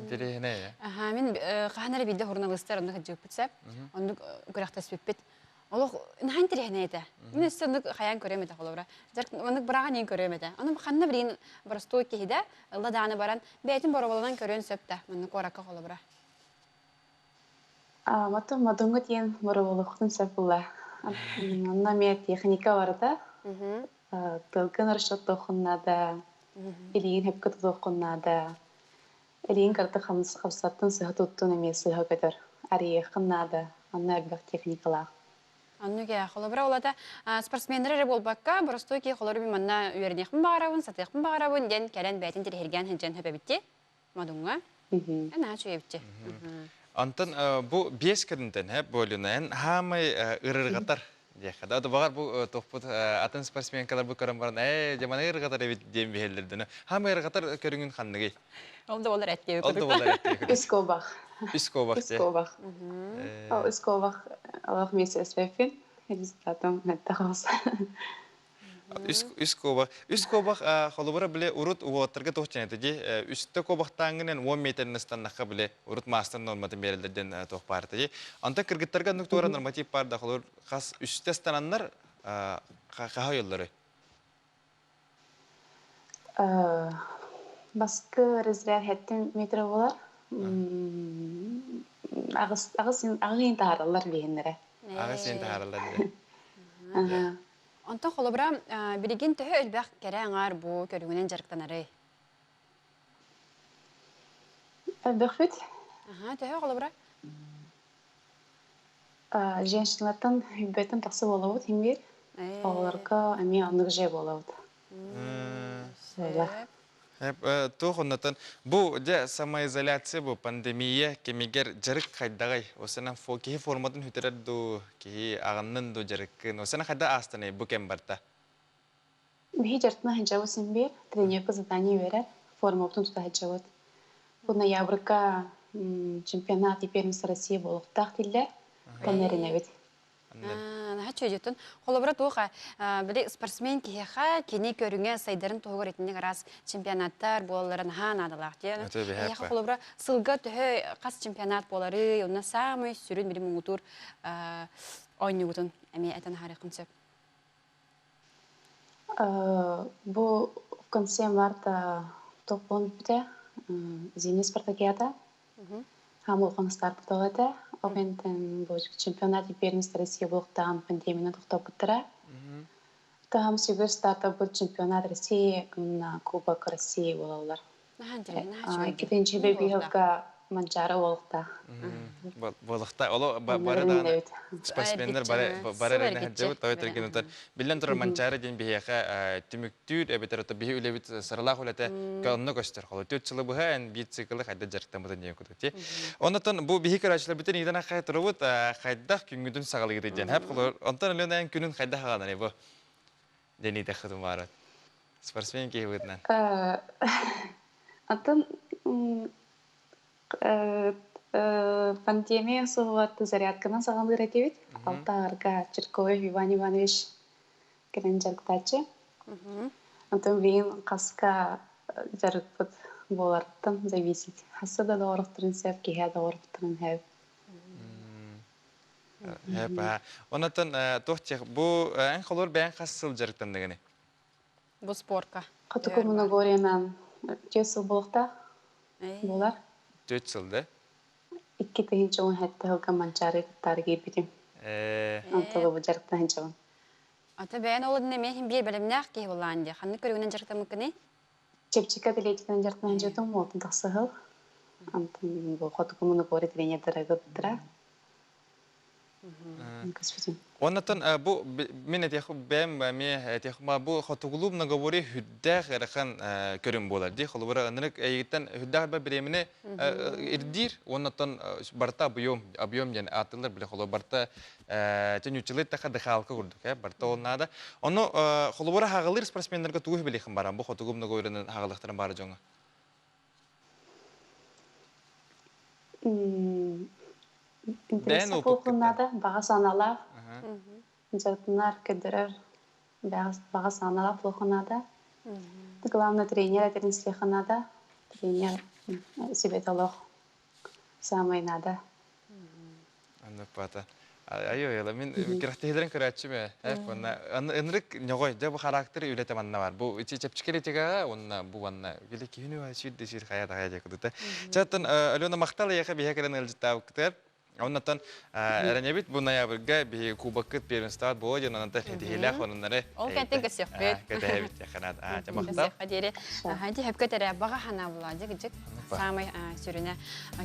B: Интэриэһинэй ээ.
A: Аха, мин хаһан эрэ биирдэ суруналыыстар оннук сылдьыбыппыт сөп. Оннук күрэхтэспиппит. Олох наһаа интэриэһинэй этэ. Мин өссө оннук хайаан көрүөм этэ холобура. Оннук быраҕан иһин көрүөм этэ. Ону ханна билигин боростуой киһи да ылла даҕаны баран бэйэтин боруобаланан көрүөн сөп да маннык куоракка холобура.
E: Матым модуҥҥа тиийэн боруобалыахпытын сөп буолла. Онно эмиэ техника барыта. Тылгын расчеттуоххун наада, илиигин сөпкө тутуоххун наада. Илиигин кыратык хамсаттын, сыһа туттун эмиэ сыһа көтөр. Арыйыаххын наада, онно элбэх техникалаах.
A: Оннук ээ, холобура улата спортсменнар эрэ буолбакка, боростуой киһи холобура мин манна үөрэниэхпин баҕарабын, сатыахпын баҕарабын диэн кэлэн бэйэтин тириһиргээн сылдьан сөп эбитти. Модуҥҥа. Наһаа үчүгэй эбитчи.
B: Онтон бу биэс көрүнтэн һэ буолунайын хаамай ырырҕатар диэххэ да баҕар бу туохпут атын спортсменкалар бу көрөн баран ээ дьаманы ырырҕатар эбит диэн биһэллэрдэнэ хаамай ырырҕатар көрүҥүн ханныгый
A: Ол да болар эттиэ
B: Ол да болар эттиэ
E: Үс куобах.
B: Үс куобах
E: Үс куобах. Үс куобах олох месяц Результатом мэлтэхос.
B: Үс, үс куобах. Үс куобах холобура бile урут уоттарга туох диэн этэ дии. Үстэ куобахтааҥҥынан 10 метрин ыстаннахха бile урут маастар норматын биэрэллэр диэн туох баар этэ дии. Онтон кыргыттарга оннук туора норматив баар да холобур хас үстэ ыстананнар. Хаһа ойоллорой?
E: Баскы разряд хэттин метро болар. Аҕыс аҕыс аҕыс таһаараллар биһиннэрэ.
B: Аҕыс иин таһаараллар дии.
A: Онтон холобура билигин төһө элбэх кэрэ аҥаар бу көрүҥүнэн дьарыктанарый?
E: Элбэхпит.
A: Аха, төһө холобура?
E: Женщиналартан үбэттэн тахса буолабыт иҥгир. Оҕолорго эмиэ оннук же буолабыт.
B: Туох оннотон бу дьэ самоизоляция бу пандемия кэмигэр дьарык хайдаҕай? Осанан киһи форматын сүтэрэр дуу, киһи аҕыннын дуу дьарыккын. Осана хайда аастанай бу кэм барта?
E: Биһи дьарыктана сылдьабыт син биир, тренерка задание үөрэр, формабытын тута сылдьабыт. Бу ноябрьга чемпионат и первенство России буолуохтаах дииллэр, тэннэринэбит.
A: Наһаа чүөдьүттэн. Холобура туох били спортсмен киһиэхэ кини көрүҥэ сайдарын туһугар итинник араас чемпионаттар буолаллара наһаа наадалаах диэн. Эһиэхэ холобура сылга төһө хас чемпионат буоларый, онно саамай сүрүн били муҥутуур оонньуубутун эмиэ этэн аһарыаххын сөп.
E: Бу в конце марта топ буолан бүппүтэ. Зимний спартакиада. Хаамылҕан старт этэ. Ол кэнниттэн бу чемпионат и первенство России буолуохтааҕын пандемияны тохтоппуттара. Таһым сүгүр стартабыт чемпионат России уонна Кубок России буолаллар. Иккитинчи бэбиһылга Манчаары буолуохтаах.
B: Буолуохтаах. Оло бары даҕаны спортсменнар бары бары эрэнэ сылдьабыт. Той түргэн Биллэн турар Манчаары диэн биһиэхэ түмүктүүр эбэтэр ото биһи үлэбит сыралаах үлэтэ онно көстөр. Холо 4 сылы быһа эн биир циклы хайда дьарыктаммытын диэн курдук ти. Оннотон бу биһи көрөөччүлэрбитин ыйытан ахай турабыт хайдах күҥҥүтүн саҕалыыгыт диэн. Хэп холор онтон Алена эн күнүн хайдах аҕаланай бу диэн ыйытаххытын баарат. Спортсмен киһи быһыытынан.
E: Атын Пандемия суоҕар зарядканан саҕалыыр этибит. Алтаарга Чиркоев Иван Иванович кэлэн дьарыктааччы. Онтон билигин хаска дьарыкпыт буоларыттан зависит. Хасса да доҕорохторун сөп, киһи да доҕорохторун сөп.
B: Эпа. Онотон туох бу эн холор бэйэн хас сыл дьарыктанныгыный?
A: Бу спорка.
E: Хотугу Моногориянан 4 сыл буолуохтаах буолар.
B: 4 сыл да?
E: 2017 сылга Манчаары кыттаары киирбитим. Онтон бу дьарыктан сылдьабын.
A: Ата бэйэн ол эмиэ иһин биир бэлэмнээх киһи буоллаан дии. Ханнык көрүҥүнэн дьарыктаммыккыный?
E: Чэпчэки атлетиканан дьарыктана сылдьыбытым, уолтан тахса сыл. Онтон бу Хотугу Моногория тренердара ыыппыттара.
B: Оннотон бу мин этиэх бэйэм эмиэ этиэх бу хотугулуу многоборье үрдээх ыарахан көрүҥ буолар дии. Холобура ынырык эйигиттэн үрдээх элбэх бириэмэни ирдиир уоннаттан барыта объем объем диэн ааттыыллар биле холобура барыта төнүүччүлэр таха дыхалка курдук э барыта ол наада. Ону холобура хаҕылыыр спортсменнарга тугу билиэхин баран бу хотугу многоборьенан хаҕылыахтарын баара дьоҥҥо.
E: Интэриэстээх буолуоххун наада, баҕа санаалаах, дьарыктанар, көрдөрөр баҕа санаалаах буолуоххун наада. Главное тренер этэрин истиэххэ наада. Тренер сүбэтэ олох саамай наада.
B: Анныппата. Айой, мин кирахтиһилэрин көрөөччүм ээ. Уонна ынырык ньоҕой, дьэ бу характер үлэтэ манна бар. Бу ити чэпчэки уонна бу уонна били киһини сүүрдэ сүүр хайа да хайа диэки кудута. Чаттан Алена махтал эйиэхэ биһэ кэлэн ыалдьыттаабыккытыгар. Оннотон эрэнэбит бу ноябрьга биһи кубоккыт первенствоҕа буолуо диэн онон тиһилээх онуннары
A: Ол кэнтэн көсүөхпүт.
B: Көтөһөбүт яханат. Аа, чэ махтал.
A: Көсүөххэ диэри. Ди хөпкө тэрэ баҕа ханаабыла дьик саамай сүрүнэ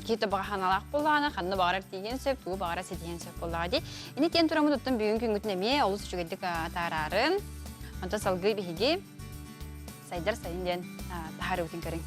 A: киһи баҕа ханалаах буоллаҕына ханна баҕарар тиийиэн сөп, тугу баҕарар ситиһиэн сөп буоллаҕа дии. Ини тиэн тураммыт оттон бүгүн күҥҥүтүн эмиэ олус үчүгэйдик атаараарын. Онтон салгыы биһиги сайдар сайын диэн таһаарыбытын көрүҥ.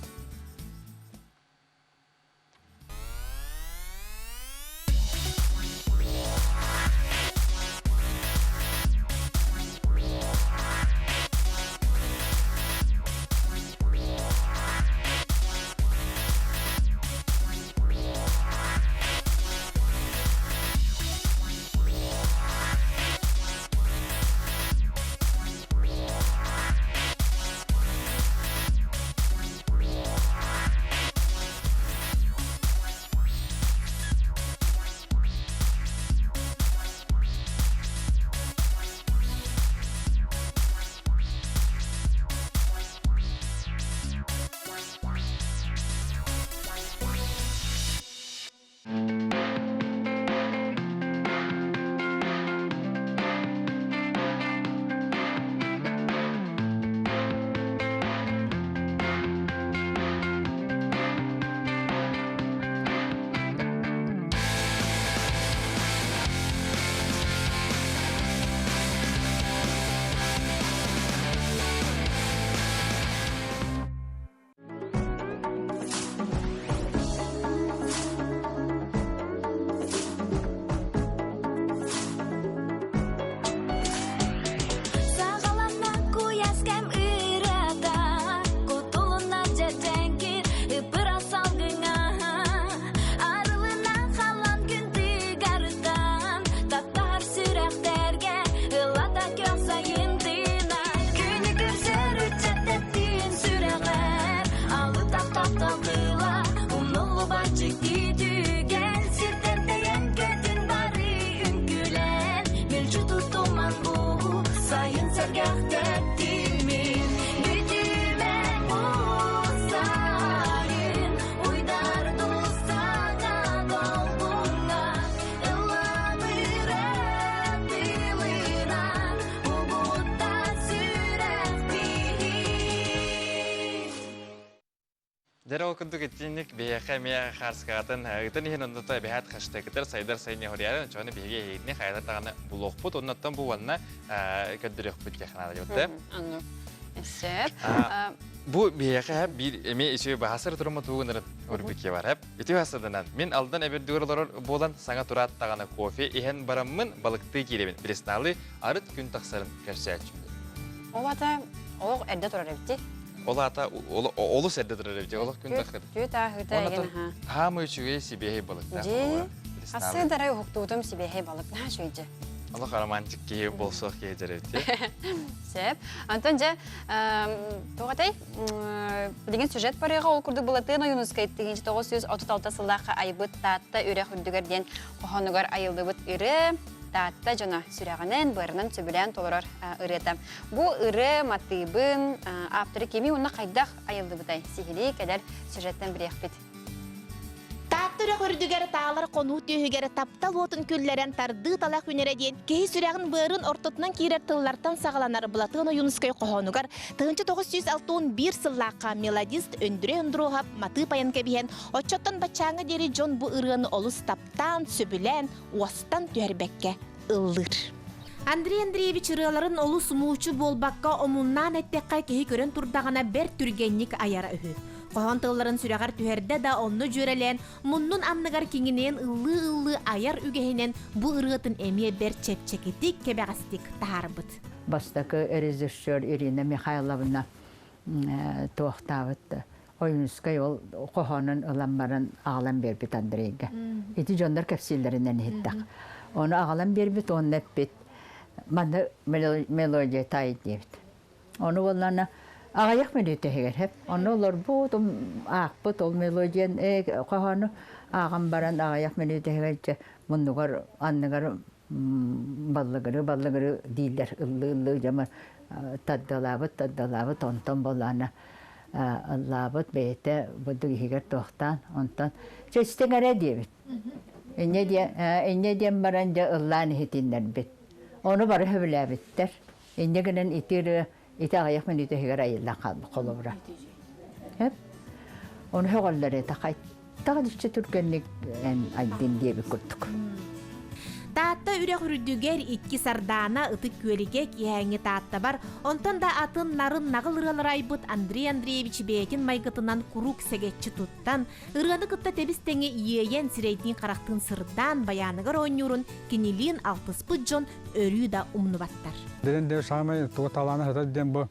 B: Дьэ ол курдук итинник биһиэхэ эмиэ хаарскаҕатын ыытан иһин оннута эбэһээт хаштыакытар сайдар сайын хоруйарын чону биһиги эһигини хайата даҕаны булуохпут оннуттан бу уонна көрдөрүөхпүт диэх наада дьэ
A: Анну. Сөп.
B: Бу биһиэхэ биир эмиэ үчүгэй баһасыр турума тугунарын урбикке бар хэп. Үтүө хасыданан мин Алдан эбирдүгэр олорор буолан саҥа тураат даҕаны кофе иһэн бараммын балыктыы киирэбин. Блесналыы арыт күн тахсарын көрсөөччүмүн.
A: Ол ата олох эрдэ турар эбити.
B: Ол аата олус эрдэ турар эбит. Олох күн тахыр.
A: Түөт ааһыыта эгин аха.
B: Хаамы үчүгэй сибиэһэй балыктаах.
A: Дьи. Хасы дарай уһуктуутум сибиэһэй балык наһаа үчүгэй
B: Олох романтик киһи болсуох киһи дьэр эбит.
A: Сөп. Антон дьэ туох этэй? Билигин сюжет барыаҕа ол курдук Былатыан Ойуунускай 1936 сыллаахха айбыт Таатта үрэх үрдүгэр диэн хоһоонугар айыллыбыт ырыа Таатта дьоно сүрэҕинэн, быарынан сөбүлээн толорор ырыата. Бу ырыа матыыбын ааптары кими уонна хайдах айыллыбытай? Сиһилии кэлэр сюжеттэн билиэхпит.
F: Таатта үрэх үрдүгэр таалар хонуу түөһүгэр таптал уотун күллэрэн тардыы талах үнэрэ диэн киһи сүрэҕин быарын ортотунан киирэр тыллартан саҕаланар Былатыан Ойуунускай хоһоонугар 1961 сыллаахха мелодист Өндүрэй Ондуруоһап матыып айан кэбиһэн, оччоттон баччааҥҥа диэри дьон бу ырыаны олус таптаан, сөбүлээн, уостан түһэрбэккэ ыллыыр. Андрей Андреевич ырыаларын олус муучу буолбакка омуннаан эттэххэ киһи көрөн турдаҕына бэрт түргэнник айара үһү. Хоһоон тылларын сүрэҕэр түһэрдэ да онно дьүөрэлээн муннун анныгар киҥинэйэн ыллыы-ыллыы айар үгэһинэн бу ырыатын эмиэ бэрт чэпчэкитик, кэбэҕэстик таһаарбыт.
V: Бастакы режиссер Ирина Михайловна туохтаабыт Ойуунускай ол хоһоонун ылан баран аҕалан биэрбит Андрейга. Ити дьоннор кэпсииллэринэн иһиттэх. Ону аҕалан биэрбит уонна эппит манна мелодия таай диэбит. Ону буоллаана аҕыйах мүнүүтэ иһигэр хэп. Ону олорбут, аахпыт ол мелодиян хоһоону ааҕан баран аҕыйах мүнүүтэ иһигэр дьэ муннугар анныгар баллыгыры баллыгыры дииллэр ыллыы-ыллыы дьэ тардалаабыт тардалаабыт онтон буоллаана ыллаабыт бэйэтэ бурдук иһигэр туохтаан онтон чэчтиҥ эрэ диэбит инньэ диэн инньэ диэн баран дьэ ыллаан иһитиннэрбит ону бары сөбүлээбиттэр инньэ гынан ити ырыа ити аҕыйах мүнүүтэ иһигэр айыллан хаалбыт холобура ону сөҕөллөр этэ Таҕа дьиччэ түргэнник эн айдын диэбит курдук.
F: Таатта үрэх үрдүгэр икки сардаана ытык күөлүгэ киэһээҥҥи Тааттабар, онтон да атын нарын наҕыл ырыалары айбыт Андрей Андреевич бэйэтин майгытынан куруук сэгэччи туттан, ырыаны кытта тэбис-тэҥэ иэйэн сирэйдиин-харахтыын сырдаан байааныгар оонньуурун кинилиин алтыспыт дьон өрүү да умнубаттар.
W: Дирин де самай туга талаана сытар диэн бу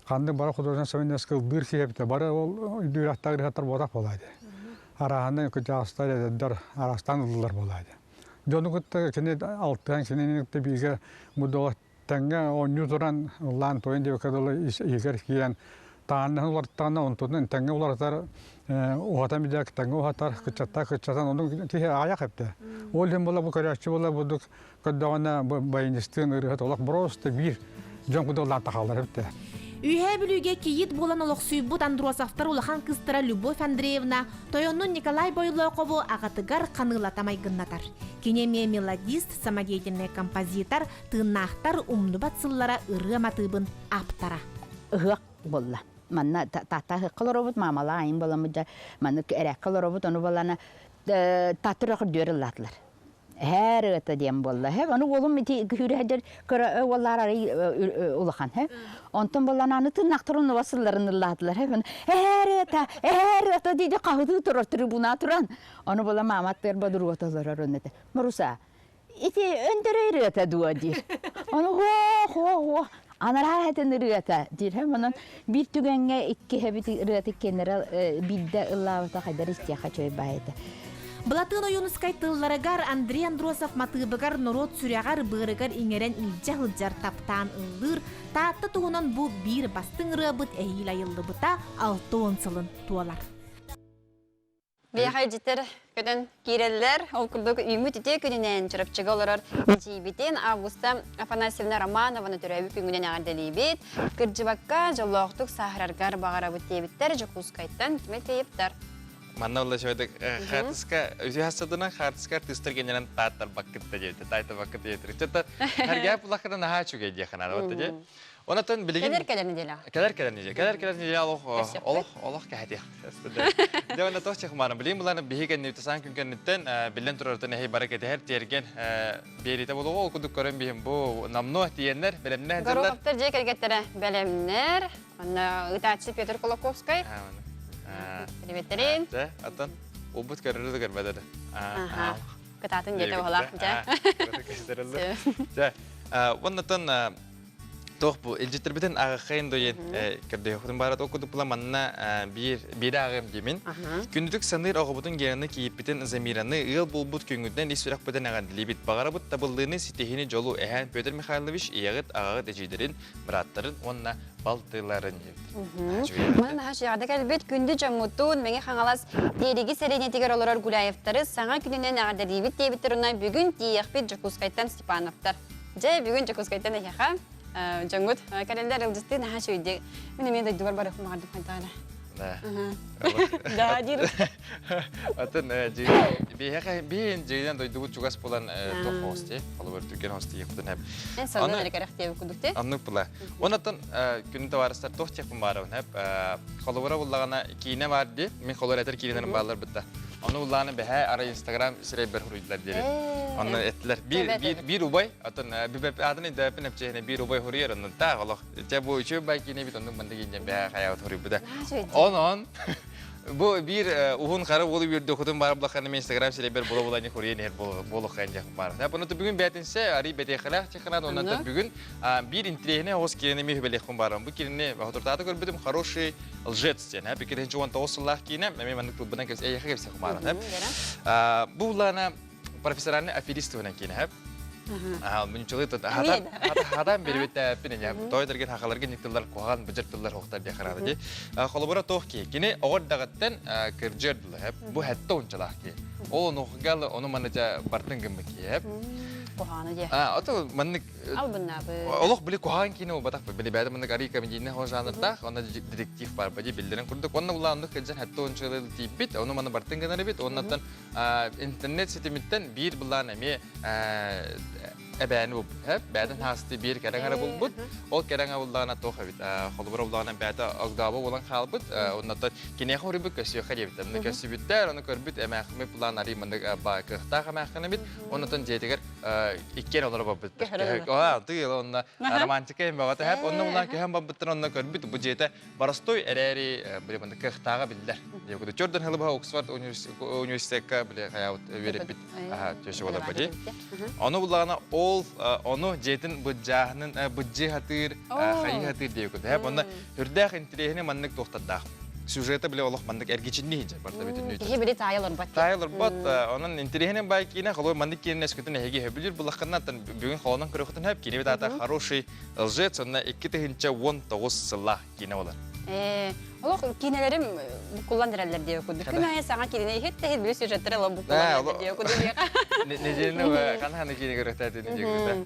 W: ханнык бары художественный современность ылбыыр киһи эбитэ бары ол үндүүрахтаах ырыһаттар буотах буолаады. Арааһынай кырдьаҕастар эдэрдэр араастаан ыллылар буолаады. Дьону кытта кини алтыһан кинини кытта бииргэ мудола тэҥҥэ оонньуу туран ыллаан тойон диэбиккэ дылы иһигэр киирэн тааннаһын уларыттаҕына онтунан тэҥҥэ уларытар уһатан билэр тэҥҥэ уһатар кыччаттаа кыччатан ону киһи аҕыйах эбитэ. Ол иһин була бу көрөөччү була бурдук Көрдөҕүнэ бу баянистыын ырыаһыт олох просто биир дьон кудаллаан тахаллар эбит.
F: Үөһээ Бүлүүгэ кийиит буолан олохсуйбут Андросовтар улахан кыыстара Любовь Андреевна тойонун Николай Бойлоохову аҕатыгар ханыылата майгыннатар. Кини эмиэ мелодист, самодеятельнай композитор, тыыннаахтар умнубат сыллара ырыа матыыбын ааптара.
X: Ыһыах буолла. Манна таатта ыһыахха олоробут, маамалаах айын буоламмыт дьэ маннык эрээккэ олоробут, ону буолана тааттар үрдүөр ыллаатылар. Һээр ыата диэн буолла. Һэ, ону уолум ити күһүүрэ кыра уоллаар арый улахан. Һэ. Онтон буоллан аны тыннахтар оннуба сылларын ыллаатылар. Һэ, эһээр ыата, эһээр ыата диди хаһытыы турар трибуна туран. Ону була мааматтыар бодуруота олорор онно этэ. Маруса, ити өндөрө ырыата дуо диир. Ону хо хо хо анараа этин ырыата диир. Һэ, онон биир түгэҥҥэ икки эбит ырыата иккиэннэрэ биирдэ ыллаабыта хайдар истиэхэ үчүгэй баайы этэ.
F: Былатыан Ойуунускай тылларыгар Андрей Андросов матыыбыгар норуот сүрэҕэр, быарыгар иҥэрэн илдьэ сылдьар таптаан ыллыыр Таатта туһунан бу биир бастыҥ ырыабыт эһиил айыллыбыта 60 сылын туолар.
A: Биһиэхэ илдьиттэр көтөн киирэллэр. Ол курдук үүммүт үтүө күнүнэн Чурапчыга олорор эдьиийбитин Августа Афанасьевна Романованы төрөөбүт күҥҥүнэн эҕэрдэлиибит. Кырдьыбакка дьоллоохтук сааһыраргар баҕарабыт диэбиттэр Дьокуускайтан Тимофеевтар.
B: Манна олла шөйдік хаартыска үтүө хасsadынан хаартыска артыыстар генерен тааттарбаккыт да диэбит таайтарбаккыт диэбит. Чата харгап улахана наһаа үчүгэй диэхэ наада вот дии. Онотон билигин
A: Кэлэр кэлэр неделя.
B: Кэлэр кэлэр неделя. Кэлэр кэлэр неделя олох олох олох кэһэтиэх. Дьэ онно тоох чехмаана билигин булан биһи кэнниттэн сан күн кэнниттэн биллэн турартан эһи бары кэтэһэр тиэрген биэриитэ болуҕу ол курдук көрөн биһим бу намно тиийэннэр бэлэмнээх дьыллар.
A: Гороховтар дьиэ кэргэттэрэ бэлэмнэр. Онно ыытааччы Петр Кулаковскай. Приветтерин.
B: Дьэ, аттан убут көрөрү да көрбөтө да.
A: Кытаатын диэтэ буолаах. Дьэ.
B: Дьэ, уоннатан туох бу илдьиттэрбитин ааҕыаххайын дойен көрдөһүөхпүтүн баарат ол курдук була манна биир биири ааҕыам диэмин. Күндүтүк саныыр оҕобутун Гераны кийиппитин Замираны ыал буолбут күҥҥүтүнэн ис сүрэхпитин эҕэрдэлиибит. Баҕарабыт табыллыыны, ситиһиини, дьолу эһээн Петр Михайлович ийэҕит, аҕаҕыт эдьиийдэрин, бырааттарын уонна балтыларын диэбит.
A: Маны наһаа үчүгэйдик кэлбит күндү дьоммутун Мэҥэ Хаҥалас Тиэриги сэлиэнньэтигэр олорор Гуляевтары саҥа күнүнэн эҕэрдэлиибит диэбиттэр уонна бүгүн тиийиэхпит Дьокуускайтан Степановтар. Дьэ, бүгүн Дьокуускайтан эһиэхэ дьоҥҥут кэлэллэр ыалдьыттыы наһаа үчүгэйдик. Мин эмиэ дойдубар барыахпын баҕардым хайдаҕына.
B: Да.
A: Да диир.
B: Атын биһиэхэ биһин дьиҥинэн дойдубут чугас буолан туох хости, холобур түргэн хости диэхпитин хэп.
A: Эн салгын эрэ кэрэх диэбит курдук ти.
B: Оннук була. Онон күн табаарыстар туох диэхпин баарабын хэп. Холобура буллаҕына киинэ бар ди, мин холор этэр киинэлэрим бааллар бытта. Ону буллаҕына бэһээ арай Инстаграм сирэйбэр хуруйдулар диэри. Онно эттилэр. Биир биир биир убай, атын атын өйдөөппүн эпчиэһинэ биир убай хуруйар оннун таах олох. Чэ бу үчүгэй бай киинэ бит оннук маннык инньэн бэһээ хайаабыт хуруйбута. Онон Бу биир уһун хара уолу үөрдүөхүтүн баар булаххана мен Инстаграм сирэйбэр була-була не хуруйан иһэр буолуохха диэх баар. Ону бүгүн бээтинсэ арый бэтиэхэлээх чеханат онон бүгүн биир интириэһинэй оҕус киинэни эмиэ хүбэлиэхпин баарым. Бу киинэни хотуртаата көрбүтүм хороший лжец диэн. 2019 сыллаах киинэ эмиэ маннык тылбынан эйиэхэ кэпсиэх баарым. Бу улаана профессиональный аферист туһунан киинэ Мунчулы хадан бербит пин я той дерген хахаларга никтыллар куһаҕан быдьыр тыллар хохтар диye харада ди. Холобура туох ки кини оҕор даҕаттан кырдьыр дылы хэп бу хэтте унчалаах ки. Ол онугал ону маныжа бартын гыммы ки хэп.
A: Куһаҕаны дии.
B: А ото маннык
A: Албыннаабы.
B: Олох били куһаҕан киинэ буолбатах били бэйэтэ маннык арый комедийнай хо жанрдаах, онно детектив бар бади биллэрин курдук. Онно улааннык кырдьан хэтте унчалыы тиийбит, ону маны бартын гынар эбит, оннаттан интернет ситимиттэн биир былаан эмиэ эбээни булбут. Бээтин хаасты биир кэрэҥ эрэ булбут. Ол кэрэҥ буллаҕына туох эбит. Холобура буллаҕына бээтэ огдообо буолан хаалбыт. Оннотон киниэхэ уруйбут көссүөххэ диэбиттэр. Онно көссүбүттэр, ону көрбүт эмээхиммит булаан арый маннык кыахтаах эмээххин эбит. Оннотон дьиэтигэр иккиэн олоро барбыттар. Тыыл онно романтика эмэҕэ тэһэп. Онно булаан көһөн барбыттар, онно көрбүт бу дьиэтэ Боростуой эрээри били маннык кыахтааҕа биллэр. Диэкута Чордан Хылыбаһа Оксфорд университекка били хайаабыт үөрэппит төсө болар бади. Ону буллаҕына ол ону дьиэтин быдьааһынын быдьыы хатыыр, хайыы хатыыр диэкута. Хэп онно үрдээх интириэһини маннык туохтардаах. Сюжета биле олох маннык эргичинни хиджер барда бүтүннүү.
A: Киһи били таайа олорбот.
B: Таайа олорбот. Онон интириэһинин бай киинэ холой маннык киинэ өскөтүн эһиги хөбүлүүр буллаххына бүгүн холонон көрөхүтүн хэп киинэбит аата хороший Лжец онно 2019 сыллаах киинэ болар.
A: Ээ, олох киинэлэрим буккуллан эрэллэр диэ курдук. Күн аайы саҥа киинэ иһит да иһит били сюжеттары ылан буккуллан эрэллэр диэ курдук диэхэ.
B: Неделяны ханна киинэ көрөктөөтүн диэ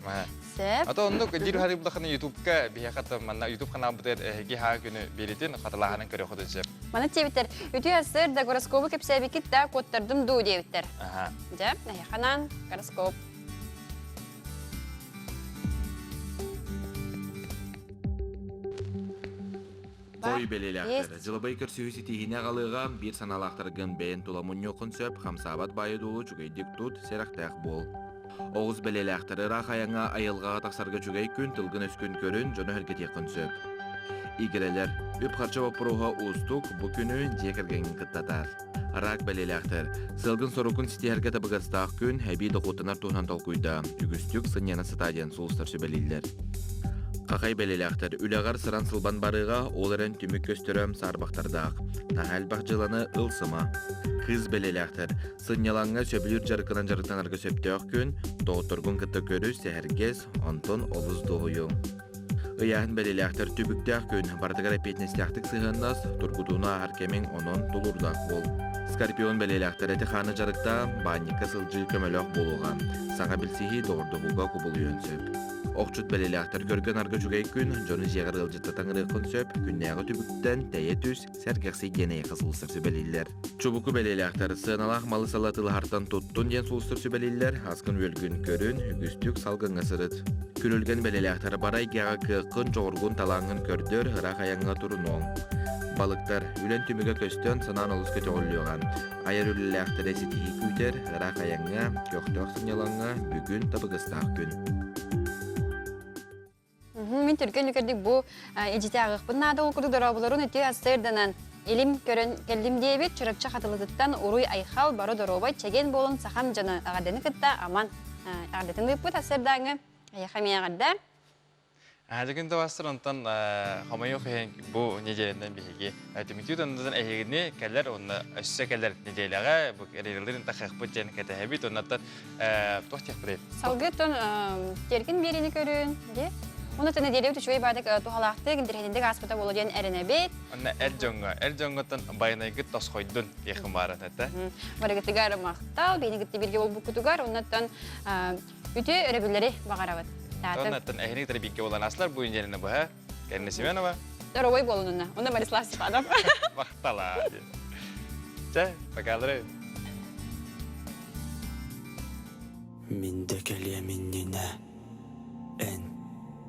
A: Сөп.
B: Ато оннук дир хари булаханы ютубка биһиэхэ та манна ютуб каналбытыгар эһиги хаа күнү биэритин хатылааһынын көрөхөтүн сөп.
A: Маны диэбиттэр, үтүө сыр да гороскобу кэпсээбиккит да куоттардым дуу диэбиттэр. Дьэ, эһиэхэ гороскоп.
D: Хой бэлиэлээхтэр. Дьылабай көрсүһүү ситиһиини аҕалыаҕа, биир санаалаахтаргын бэйэн тула мунньуоххун сөп, хамсаабат баайы-дуолу үчүгэйдик тут, сэрэхтээх буол. Оҕус бэлиэлээхтэр ыраах айаҥҥа айылҕаҕа тахсарга үчүгэй күн, тылгын-өскүн көрүн, дьону сэргэтиэххин сөп. Игирэлэр. Үп-харчы боппуруоһа уустук, бу күнү дьиэ кэргэҥҥин кытта атаар. Араак бэлиэлээхтэр. Сыалгын-соруккун ситиһэргэ табыгастаах күн, эбии дохуоттанар туһунан толкуйдаа. Үгүстүк сынньана сытаа диэн сулустар сүбэлииллэр. Хахай бэлиэлээхтэр. Үлэҕэр сыран-сылбан барыыга, ол эрэн түмүк көстөрө саарбахтардаах. Наһаа элбэх дьыаланы ылсыма. Кыыс бэлиэлээхтэр. Сынньалаҥҥа сөбүлүүр дьарыккынан дьарыктанарга сөптөөх күн, доҕотторгун кытта көрүс, сэһэргэс, онтон олус дуоһуйуҥ. Ыйааһын бэлиэлээхтэр түбүктээх күн, барытыгар эппиэтинэстээхтик сыһыаннас, тургутууну ааһар кэмиҥ онон тулуурдаах буол. Скорпион бэлиэлээхтэр эти-хааны дьарыктаа, баанньыкка сылдьыы көмөлөөх буолуоҕа. Саҥа билсиһии доҕордоһууга кубулуйуон сөп. Охчут бэлиэлээхтэр көргө-нарга үчүгэй күн, дьону дьиэҕэр ыалдьытта таҥырыаххын сөп, күннээҕи түбүктэн тэйэ түс, сэргэхсий диэн эйиэхэ сулустар сүбэлииллэр. Чубуку бэлиэлээхтэр сыаналаах малы-салы атыылаһартан туттун диэн сулустар сүбэлииллэр, аскын-үөлгүн көрүн, үгүстүк салгыҥҥа сырыт. Күрүлгэн бэлэлээхтэр бары эйгэҕэ кыаххын, дьоҕургун, талааҥҥын көрдөр, ыраах айаҥҥа турунуоҥ. Балыктар, үлэн түмүгэ көстөн, санаан олус көтөҕүллүөҕэ. Айар үлэлээхтэрэ ситиһии күүтэр, ыраах айаҥҥа, көхтөөх сынньалаҥҥа бүгүн табыгастаах күн.
A: Мин түргэн үкэрдик бу ижите ааҕыахпын наада ол курдук дорооболорун үтүө ассырданан илим көрөн кэллим диэбит Чурапчы Хатылытыттан уруй айхал бары доруобай чэгиэн буолун сахам дьоно эҕэрдэни кытта аман эҕэрдэтин ыыппыт ассырдааҥы эйиэхэ эмиэ эҕэрдэ
B: Дьэ табастыр онтон хомойуох иһин бу неделянан биһиги түмүктүү тоннутун эһигини кэлэр уонна өссө кэлэр неделяҕа бу эрилин тахыахпыт диэн кэтэһэбит оннаттан туох диэхпитий
A: Салгыттан тиэргин биэриини көрүн ди. Уну тына диэри үчүгэй баадык туһалаахтык интэриэһинэйдик ааспыта буолуо диэн эрэнэбит.
B: Онно эр дьоҥҥо, эр дьоҥҥоттон байанайгыт тосхойдун диэххин баарат этэ.
A: Барыгытыгар махтал, биһигитти бирге болбуккутугар, оннаттан үтүө өрөбүллэри баҕарабыт.
B: Оннаттан эһини кытары бииргэ буолан аслар бу инженерine быһа Кэринэ Семенова.
A: Здоровой буолунна. Онно Борислав Степанов.
B: Махтала. Чэ, покалары.
G: Мин да кэлиэм иннинэ эн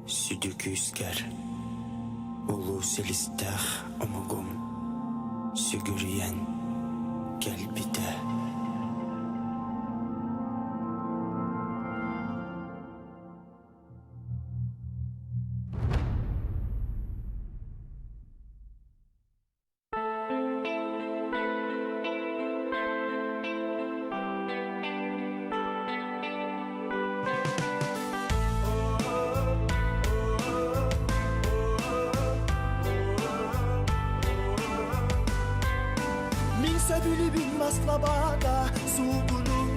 G: сүдү күүскэр улуу силистээх омугум сүгүрүйэн кэлбитэ.
H: Мин сөбүлүбүн маслабата суугунуурун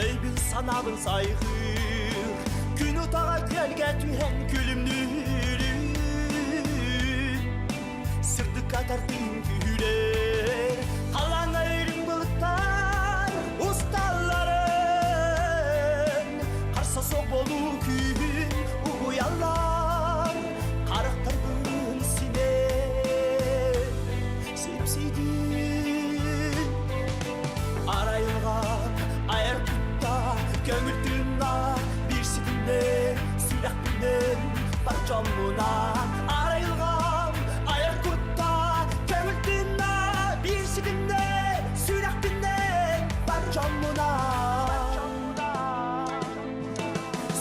H: Өйбүн санаабын сайҕыыр Күн утаҕа күөлгэ түһэн күлүмнүүрүн Сырдыкка тартыын күһүрэр Халаҥа үрүҥ былыттар усталларын Харса суох болуу күүһүн угуйаллар Харахтарбын симэн сипсидин Арайылҕа айар кутта көҥүл тыынна биир ситимнэ сүрэхпинэн бар дьоммунаан Арайылҕам айар кутта көҥүл тыынна биир ситимнэ сүрэхпинэн бар дьоммунаан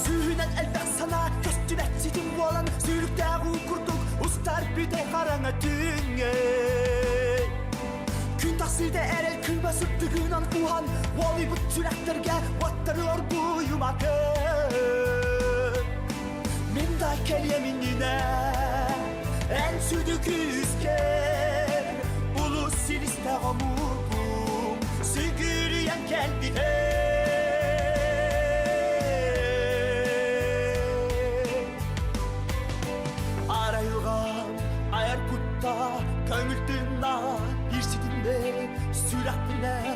H: Сүүһүнэн элбэх санаа көстүбэт ситим буолан сүүрүктээх уу курдук устар бүтэй хараҥа түүҥҥэ Күн тахсыыта эрэл кыыма сыттыгынан кууһан уолуйбут сүрэхтэргэ уоттары оргуйуматын Мин да кэлиэм иннинэ эн сүдү күүскэр улус силистээх омугум сүгүрүйэн кэлбитэ Арайылҕам айар кутта көҥүл тыыннаах биир ситимнэ сүрэхпинэн.